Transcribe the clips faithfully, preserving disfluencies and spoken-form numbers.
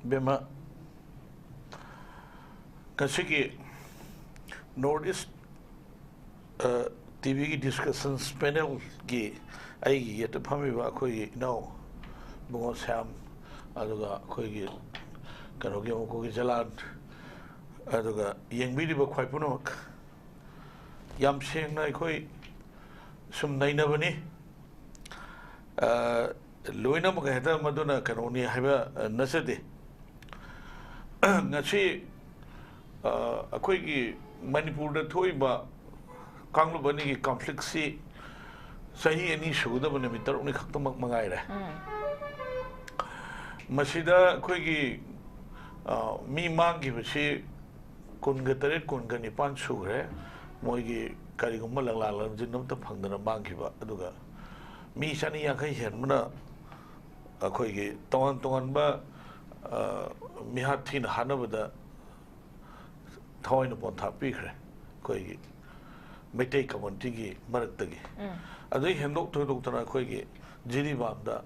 ꯏꯕꯦꯝꯃ, ꯉꯁꯤꯒꯤ north east T ꯚꯤꯒꯤ ꯗꯤꯁꯀꯁꯟꯁ ꯄꯦꯅꯦꯜꯒꯤ ꯑꯩꯒꯤ ꯌꯦꯠꯇ ꯐꯝꯃꯤꯕ ꯑꯩꯈꯣꯏꯒꯤ ꯏꯅꯥꯎ ꯏꯕꯨꯡꯉꯣ ꯁ꯭ꯌꯥꯝ, ꯑꯗꯨꯒ ꯑꯩꯈꯣꯏꯒꯤ ꯀꯩꯅꯣꯒꯤ ꯃꯀꯣꯛꯀꯤ ꯖꯂꯥꯟ, ꯑꯗꯨꯒ ꯌꯦꯡꯕꯤꯔꯤꯕ ꯈ꯭ꯋꯥꯏ ꯄꯨꯝꯅꯃꯛ, ꯌꯥꯝ ꯁꯦꯡꯅ ꯑꯩꯈꯣꯏ ꯁꯨꯝ ꯅꯩꯅꯕꯅꯤ꯫ ꯑ, ꯂꯣꯏꯅꯃꯛ ꯍꯦꯛꯇ ꯃꯗꯨꯅ ꯀꯩꯅꯣꯅꯤ ꯍꯥꯏꯕ, ꯑ, ꯅꯠꯆꯗꯦ꯫ ꯉꯁꯤ, ꯑ, ꯑꯩꯈꯣꯏꯒꯤ ꯃꯅꯤꯄꯨꯔꯗ ꯊꯣꯛꯏꯕ ꯀꯥꯡꯂꯨꯞ ꯑꯅꯤꯒꯤ ꯀꯟꯐ꯭ꯂꯤꯛꯁꯤ ꯆꯍꯤ ꯑꯅꯤ ꯁꯨꯒꯗꯕ ꯅꯨꯃꯤꯠ ꯇꯔꯨꯛꯅꯤ ꯈꯛꯇꯃꯛ ꯃꯉꯥꯏꯔꯦ꯫ ꯎꯝ꯫ ꯃꯁꯤꯗ ꯑꯩꯈꯣꯏꯒꯤ, ꯑ, ꯃꯤ ꯃꯥꯡꯈꯤꯕꯁꯤ ꯀꯨꯟꯒ ꯇꯔꯦꯠ, ꯀꯨꯟꯒ ꯅꯤꯄꯥꯟ ꯁꯨꯈ꯭ꯔꯦ꯫ ꯃꯣꯏꯒꯤ ꯀꯔꯤꯒꯨꯝꯕ ꯂꯪꯂꯥ ꯂꯪꯖꯤꯟ ꯑꯃꯠꯇ ꯐꯪꯗꯅ ꯃꯥꯡꯈꯤꯕ꯫ ꯑꯗꯨꯒ ꯃꯤ ꯆꯅꯤ ꯌꯥꯡꯈꯩ ꯍꯦꯟꯕꯅ ꯑꯩꯈꯣꯏꯒꯤ ꯇꯣꯉꯥꯟ ꯇꯣꯉꯥꯟꯕ, ꯑ, ꯃꯤꯍꯥꯠ ꯊꯤꯅ ꯍꯥꯠꯅꯕꯗ ꯊꯋꯥꯏꯅ ꯄꯣꯟꯊꯥ ꯄꯤꯈ꯭ꯔꯦ ꯑꯩꯈꯣꯏꯒꯤ ꯃꯩꯇꯩ ꯀꯝꯃ꯭ꯌꯨꯅꯤꯇꯤꯒꯤ ꯃꯔꯛꯇꯒꯤ꯫ ꯎꯝ꯫ ꯑꯗꯨꯗꯩ ꯍꯦꯟꯗꯣꯛ ꯊꯣꯏꯗꯣꯛꯇꯅ ꯑꯩꯈꯣꯏꯒꯤ ꯖꯤꯔꯤꯕꯥꯝꯗ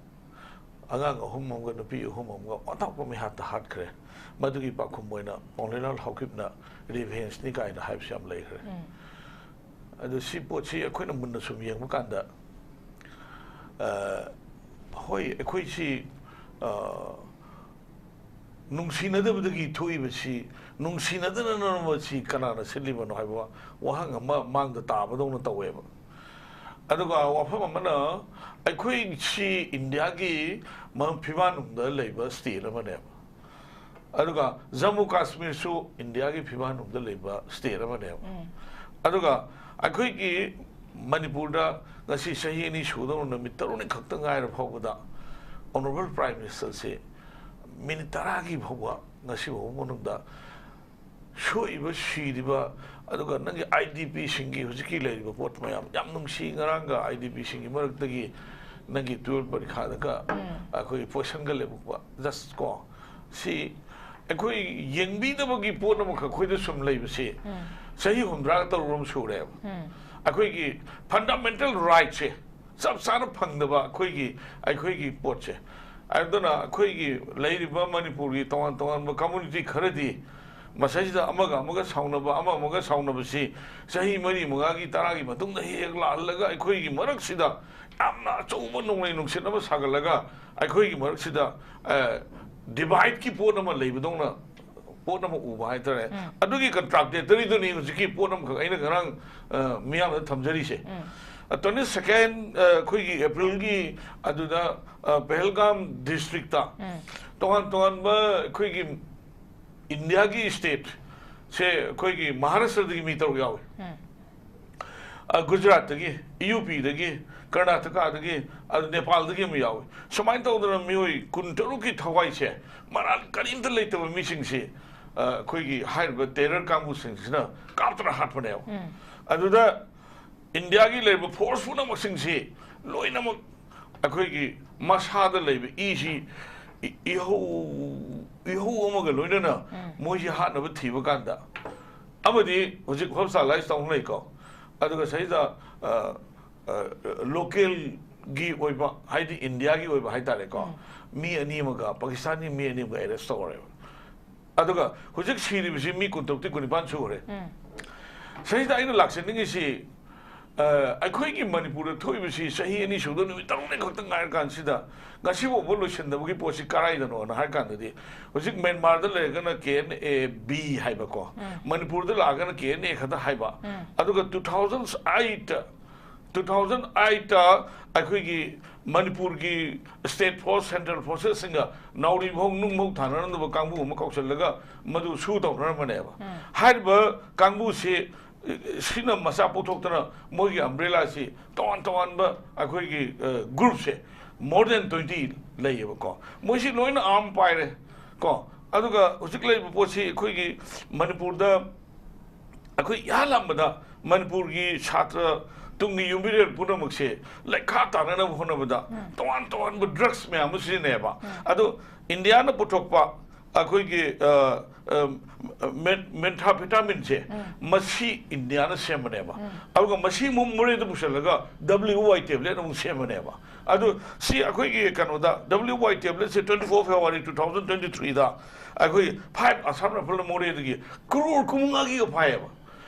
ꯑꯉꯥꯡ ꯑꯍꯨꯝ ꯑꯃꯒ ꯅꯨꯄꯤ ꯑꯍꯨꯝ ꯑꯃꯒ ꯑꯣꯟꯊꯣꯛꯄ ꯃꯤꯍꯥꯠꯇ ꯍꯥꯠꯈ꯭ꯔꯦ꯫ ꯃꯗꯨꯒꯤ ꯄꯥꯎꯈꯨꯝ ꯑꯣꯏꯅ ꯄꯥꯎꯅꯩꯂꯥꯜ ꯍꯥꯎꯀꯤꯞꯅ ꯔꯤꯚꯦꯟꯁꯅꯤ ꯀꯥꯏꯅ ꯍꯥꯏꯕꯁꯨ ꯌꯥꯝ ꯂꯩꯈ꯭ꯔꯦ꯫ ꯎꯝ꯫ ꯑꯗꯨ ꯁꯤ ꯄꯣꯠꯁꯤ ꯑꯩꯈꯣꯏꯅ ꯃꯨꯟꯅ ꯁꯨꯝ ꯌꯦꯡꯕ ꯀꯥꯟꯗ, ꯑ, ꯍꯣꯏ, ꯑꯩꯈꯣꯏꯁꯤ, ꯑ, ꯅꯨꯡꯁꯤꯅꯗꯕꯗꯒꯤ ꯊꯣꯛꯏꯕꯁꯤ, ꯅꯨꯡꯁꯤꯅꯗꯅ ꯃꯁꯤ ꯀꯅꯥꯅ ꯁꯤꯜꯂꯤꯕꯅꯣ ꯍꯥꯏꯕ ꯋꯥꯍꯪ ꯑꯃ ꯃꯥꯡꯗ ꯇꯥꯕꯗꯧꯅ ꯇꯧꯋꯦꯕ꯫ ꯑꯗꯨꯒ ꯋꯥꯐꯝ ꯑꯃꯅ, ꯑꯩꯈꯣꯏꯁꯤ ꯏꯟꯗꯤꯌꯥꯒꯤ ꯃ-, ꯐꯤꯕꯥꯟꯅꯨꯡꯗ ꯂꯩꯕ ꯁ꯭ꯇꯦꯠ ꯑꯃꯅꯦꯕ꯫ ꯑꯗꯨꯒ ꯖꯝꯃꯨ ꯀꯥꯁꯃꯤꯔꯁꯨ ꯏꯟꯗꯤꯌꯥꯒꯤ ꯐꯤꯕꯥꯟꯅꯨꯡꯗ ꯂꯩꯕ ꯁ꯭ꯇꯦꯠ ꯑꯃꯅꯦꯕ꯫ ꯎꯝ꯫ ꯑꯗꯨꯒ ꯑꯩꯈꯣꯏꯒꯤ ꯃꯅꯤꯄꯨꯔꯗ ꯉꯁꯤ ꯆꯍꯤ ꯑꯅꯤ ꯁꯨꯒꯗꯧꯕ ꯅꯨꯃꯤꯠ ꯇꯔꯨꯛꯅꯤ ꯈꯛꯇ ꯉꯥꯏꯔ ꯐꯥꯎꯕꯗ ꯑꯣꯅꯔꯦꯕꯜ ꯄ꯭ꯔꯥꯏꯝ ꯃꯤꯅꯤꯁꯇꯔꯁꯦ ꯃꯤꯅꯤꯠ ꯇꯔꯥꯒꯤ ꯐꯥꯎꯕ, ꯉꯁꯤ ꯐꯥꯎꯕ ꯃꯅꯨꯡꯗ ꯁꯣꯛꯏꯕ, ꯁꯤꯔꯤꯕ, ꯑꯗꯨꯒ ꯅꯪꯒꯤ ꯑꯥꯏ ꯗꯤ ꯄꯤꯁꯤꯡꯒꯤ ꯍꯧꯖꯤꯛꯀꯤ ꯂꯩꯔꯤꯕ ꯄꯣꯠ ꯃꯌꯥꯝ, ꯌꯥꯝ ꯅꯨꯡꯁꯤ, ꯉꯔꯥꯡꯒ ꯑꯥꯏ ꯗꯤ ꯄꯤꯁꯤꯡꯒꯤ ꯃꯔꯛꯇꯒꯤ ꯅꯪꯒꯤ ꯇꯨꯌꯦꯜꯞ ꯄꯔꯤꯈꯥꯗꯒ ꯎꯝ꯫ ꯑꯩꯈꯣꯏꯒꯤ ꯄꯣꯏꯁꯟꯒ ꯂꯦꯞꯄꯛꯄ, ꯖꯁ ꯀꯣ, ꯁꯤ ꯑꯩꯈꯣꯏ ꯌꯦꯡꯕꯤꯗꯕꯒꯤ ꯄꯣꯠ ꯑꯃꯈꯛ ꯑꯩꯈꯣꯏꯗ ꯁꯨꯝ ꯂꯩꯕꯁꯤ ꯎꯝ꯫ ꯆꯍꯤ ꯍꯨꯝꯗ꯭ꯔꯥꯒ ꯇꯔꯨꯛ ꯑꯃ ꯁꯨꯔꯦꯕ꯫ ꯎꯝ꯫ ꯑꯩꯈꯣꯏꯒꯤ ꯐꯟꯗꯥꯃꯦꯟꯇꯦꯜ ꯔꯥꯏꯠꯁꯦ ꯆꯞ ꯆꯥꯅ ꯐꯪꯗꯕ ꯑꯩꯈꯣꯏꯒꯤ, ꯑꯩꯈꯣꯏꯒꯤ ꯄꯣꯠꯁꯦ꯫ ꯑꯗꯨꯅ ꯑꯩꯈꯣꯏꯒꯤ ꯂꯩꯔꯤꯕ ꯃꯅꯤꯄꯨꯔꯒꯤ ꯇꯣꯉꯥꯟ ꯇꯣꯉꯥꯟꯕ ꯀꯝꯃ꯭ꯌꯨꯅꯤꯇꯤ ꯈꯔꯗꯤ ꯃꯁꯤꯗꯩꯁꯤꯗ ꯑꯃꯒ ꯑꯃꯒ ꯁꯥꯎꯅꯕ, ꯑꯃ ꯑꯃꯒ ꯁꯥꯎꯅꯕꯁꯤ ꯆꯍꯤ ꯃꯔꯤ ꯃꯉꯥꯒꯤ ꯇꯔꯥꯒꯤ ꯃꯇꯨꯡꯗ ꯍꯦꯛ ꯍꯦꯛ ꯂꯥꯛꯍꯜꯂꯒ ꯑꯩꯈꯣꯏꯒꯤ ꯃꯔꯛꯁꯤꯗ ꯌꯥꯝꯅ ꯑꯆꯧꯕ ꯅꯣꯡꯂꯩ ꯅꯨꯡꯁꯤꯠ ꯑꯃ ꯁꯥꯒꯠꯂꯒ ꯑꯩꯈꯣꯏꯒꯤ ꯃꯔꯛꯁꯤꯗ, ꯑ, ꯗꯤꯚꯥꯏꯠꯀꯤ ꯄꯣꯠ ꯑꯃ ꯂꯩꯕꯗꯧꯅ ꯄꯣꯠ ꯑꯃ ꯎꯕ ꯍꯥꯏꯇꯥꯔꯦ꯫ ꯎꯝ꯫ ꯑꯗꯨꯒꯤ ꯀꯟꯇ꯭ꯔꯥꯗꯤꯛꯇꯔꯤꯗꯨꯅꯤ ꯍꯧꯖꯤꯛꯀꯤ ꯄꯣꯠ ꯑꯃꯈꯛ ꯑꯩꯅ ꯉꯔꯥꯡ, ꯑ, ꯃꯤꯌꯥꯝꯗ ꯊꯝꯖꯔꯤꯁꯦ꯫ ꯎꯝ꯫ ꯑ, twenty second, ꯑ, ꯑꯩꯈꯣꯏꯒꯤ ꯑꯦꯄ꯭ꯔꯤꯜꯒꯤ ꯑꯗꯨꯗ, ꯑ, ꯄꯦꯍꯜꯒꯥꯝ ꯗꯤꯁꯇ꯭ꯔꯤꯛꯇ ꯎꯝ꯫ ꯇꯣꯉꯥꯟ ꯇꯣꯉꯥꯟꯕ ꯑꯩꯈꯣꯏꯒꯤ ꯏꯟꯗꯤꯌꯥꯒꯤ ꯁ꯭ꯇꯦꯠꯁꯦ ꯑꯩꯈꯣꯏꯒꯤ ꯃꯍꯥꯔꯥꯁꯇ꯭ꯔꯗꯒꯤ ꯃꯤ ꯇꯔꯨꯛ ꯌꯥꯎꯏ꯫ ꯎꯝ꯫ ꯑ, ꯒꯨꯖꯔꯥꯠꯇꯒꯤ, ꯌꯨ ꯄꯤꯗꯒꯤ, ꯀꯔꯅꯥꯇꯀꯥꯗꯒꯤ, ꯑꯗꯨ ꯅꯦꯄꯥꯜꯗꯒꯤ ꯑꯃ ꯌꯥꯎꯏ꯫ ꯁꯨꯃꯥꯏꯅ ꯇꯧꯗꯅ ꯃꯤꯑꯣꯏ ꯀꯨꯟꯇꯔꯨꯛꯀꯤ ꯊꯋꯥꯏꯁꯦ, ꯃꯔꯥꯜ ꯀꯔꯤꯝꯇ ꯂꯩꯇꯕ ꯃꯤꯁꯤꯡꯁꯤ, ꯑ, ꯑꯩꯈꯣꯏꯒꯤ ꯍꯥꯏꯔꯤꯕ ꯇꯦꯔꯔ ꯀꯥꯡꯕꯨꯁꯤꯡꯁꯤꯅ ꯀꯥꯞꯇꯅ ꯍꯥꯠꯄꯅꯦꯕ꯫ ꯎꯝ꯫ ꯑꯗꯨꯗ ꯏꯟꯗꯤꯌꯥꯒꯤ ꯂꯩꯔꯤꯕ ꯐꯣꯔꯁ ꯄꯨꯝꯅꯃꯛꯁꯤꯡꯁꯤ ꯂꯣꯏꯅꯃꯛ ꯑꯩꯈꯣꯏꯒꯤ ꯃꯁꯥꯗ ꯂꯩꯕ ꯏꯁꯤ ꯏ-, ꯏꯍꯧ, ꯏꯍꯧ ꯑꯃꯒ ꯂꯣꯏꯅꯅ ꯎꯝ꯫ ꯃꯣꯏꯁꯤ ꯍꯥꯠꯅꯕ ꯊꯤꯕ ꯀꯥꯟꯗ, ꯑꯃꯗꯤ ꯍꯧꯖꯤꯛ ꯍꯣꯁꯄꯤꯇꯥꯂꯥꯏꯁ ꯇꯧꯅ ꯂꯩꯀꯣ, ꯑꯗꯨꯒ ꯁꯤꯗ, ꯑ, ꯑ, ꯂꯣꯀꯦꯜꯒꯤ ꯑꯣꯏꯕ, ꯍꯥꯏꯗꯤ ꯏꯟꯗꯤꯌꯥꯒꯤ ꯑꯣꯏꯕ ꯍꯥꯏꯇꯥꯔꯦꯀꯣ, ꯎꯝ꯫ ꯃꯤ ꯑꯅꯤ ꯑꯃꯒ, ꯄꯥꯀꯤꯁꯇꯥꯟꯒꯤ ꯃꯤ ꯑꯅꯤ ꯑꯃꯒ ꯑꯦꯔꯦꯁ ꯇꯧꯔꯦꯕ꯫ ꯑꯗꯨꯒ ꯍꯧꯖꯤꯛ ꯁꯤꯔꯤꯕꯁꯤ ꯃꯤ ꯀꯨꯟꯇꯔꯨꯛꯇꯤ ꯀꯨꯟꯅꯤꯄꯥꯟ ꯁꯨꯈ꯭ꯔꯦ꯫ ꯎꯝ꯫ ꯁꯤꯗꯩꯁꯤꯗ ꯑꯩꯅ ꯂꯥꯛꯆꯅꯤꯡꯉꯤꯁꯤ, ꯑ, ꯑꯩꯈꯣꯏꯒꯤ ꯃꯅꯤꯄꯨꯔꯗ ꯊꯣꯛꯏꯕꯁꯤ ꯆꯍꯤ ꯑꯅꯤ ꯁꯨꯗꯧ ꯅꯨꯃꯤꯠ ꯇꯔꯨꯛꯅꯤ ꯈꯛꯇ ꯉꯥꯏꯔ ꯀꯥꯟꯁꯤꯗ, ꯉꯁꯤ ꯐꯥꯎꯕ ꯂꯣꯏꯁꯤꯟꯗꯕꯒꯤ ꯄꯣꯠꯁꯤ ꯀꯔꯥꯏꯗꯅꯣꯅ ꯍꯥꯏ ꯀꯥꯟꯗꯗꯤ, ꯍꯧꯖꯤꯛ ꯃ꯭ꯌꯥꯟꯃꯥꯔꯗ ꯂꯩꯔꯒꯅ ꯀꯦ ꯑꯦꯟ ꯑꯦ ꯕꯤ ꯍꯥꯏꯕꯀꯣ, ꯎꯝ꯫ ꯃꯅꯤꯄꯨꯔꯗ ꯂꯥꯛꯑꯒꯅ ꯀꯦ ꯑꯦꯟ ꯑꯦ ꯈꯛꯇ ꯍꯥꯏꯕ, ꯎꯝ꯫ ꯑꯗꯨꯒ two thousand eight, two thousand eight ꯑꯩꯈꯣꯏꯒꯤ ꯃꯅꯤꯄꯨꯔꯒꯤ ꯁ꯭ꯇꯦꯠ ꯐꯣꯔꯁ, ꯁꯦꯟꯇ꯭ꯔꯦꯜ ꯐꯣꯔꯁꯦꯁꯁꯤꯡꯒ ꯅꯥꯎꯔꯤ ꯐꯧ ꯅꯨꯡ ꯐꯧ ꯊꯥꯅꯔꯝꯗꯕ ꯀꯥꯡꯕꯨ ꯑꯃ ꯀꯧꯁꯤꯜꯂꯒ ꯃꯗꯨ ꯁꯨ ꯇꯧꯅꯔꯝꯕꯅꯦꯕ꯫ ꯎꯝ꯫ ꯍꯥꯏꯔꯤꯕ ꯀꯥꯡꯕꯨꯁꯤ, ꯁꯤꯅ ꯃꯆꯥ ꯄꯣꯛꯊꯣꯛꯇꯅ ꯃꯣꯏꯒꯤ ꯑꯝꯕ꯭ꯔꯦꯂꯥꯁꯤ ꯇꯣꯉꯥꯟ ꯇꯣꯉꯥꯟꯕ ꯑꯩꯈꯣꯏꯒꯤ, ꯑ, ꯒ꯭ꯔꯨꯞꯁꯦ more than twenty ꯂꯩꯌꯦꯕꯀꯣ꯫ ꯃꯣꯏꯁꯤ ꯂꯣꯏꯅ ꯑꯥꯔꯝ ꯄꯥꯏꯔꯦ ꯀꯣ꯫ ꯑꯗꯨꯒ ꯍꯧꯖꯤꯛ ꯂꯩꯔꯤꯕ ꯄꯣꯠꯁꯤ ꯑꯩꯈꯣꯏꯒꯤ ꯃꯅꯤꯄꯨꯔꯗ ꯑꯩꯈꯣꯏ ꯏꯍꯥꯟ ꯍꯥꯟꯕꯗ ꯃꯅꯤꯄꯨꯔꯒꯤ ꯁꯥꯇ꯭ꯔ ꯇꯨꯡꯒꯤ ꯌꯨꯝꯕꯤꯔꯦꯜ ꯄꯨꯝꯅꯃꯛꯁꯦ ꯂꯩꯈꯥ ꯇꯥꯅꯅꯕ ꯍꯣꯠꯅꯕꯗ ꯎꯝ꯫ ꯇꯣꯉꯥꯟ ꯇꯣꯉꯥꯟꯕ ꯗ꯭ꯔꯒꯁ ꯃꯌꯥꯝ ꯑꯃ ꯁꯤꯖꯤꯟꯅꯩꯌꯦꯕ꯫ ꯎꯝ꯫ ꯑꯗꯣ ꯏꯟꯗꯤꯌꯥꯅ ꯄꯨꯊꯣꯛꯄ ꯑꯩꯈꯣꯏꯒꯤ, ꯑ, ꯑ, ꯃꯦꯟ-, ꯃꯦꯟꯊꯥꯐꯦꯇꯥꯃꯤꯟꯁꯦ ꯎꯝ꯫ ꯃꯁꯤ ꯏꯟꯗꯤꯌꯥꯅ ꯁꯦꯝꯕꯅꯦꯕ꯫ ꯎꯝ꯫ ꯑꯗꯨꯒ ꯃꯁꯤ ꯑꯃꯨꯛ ꯃꯣꯔꯦꯗ ꯄꯨꯁꯜꯂꯒ W Y tablet ꯑꯃꯨꯛ ꯁꯦꯝꯕꯅꯦꯕ꯫ ꯑꯗꯨ ꯁꯤ ꯑꯩꯈꯣꯏꯒꯤ ꯀꯩꯅꯣꯗ W Y tablet ꯁꯦ twenty four February two thousand twenty three ꯗ ꯑꯩꯈꯣꯏ five Assam Rifle ꯃꯣꯔꯦꯗꯒꯤ ꯀ꯭ꯔꯣꯔ ꯀꯨꯟꯃꯉꯥꯒꯤꯒ ꯐꯥꯏꯌꯦꯕ꯫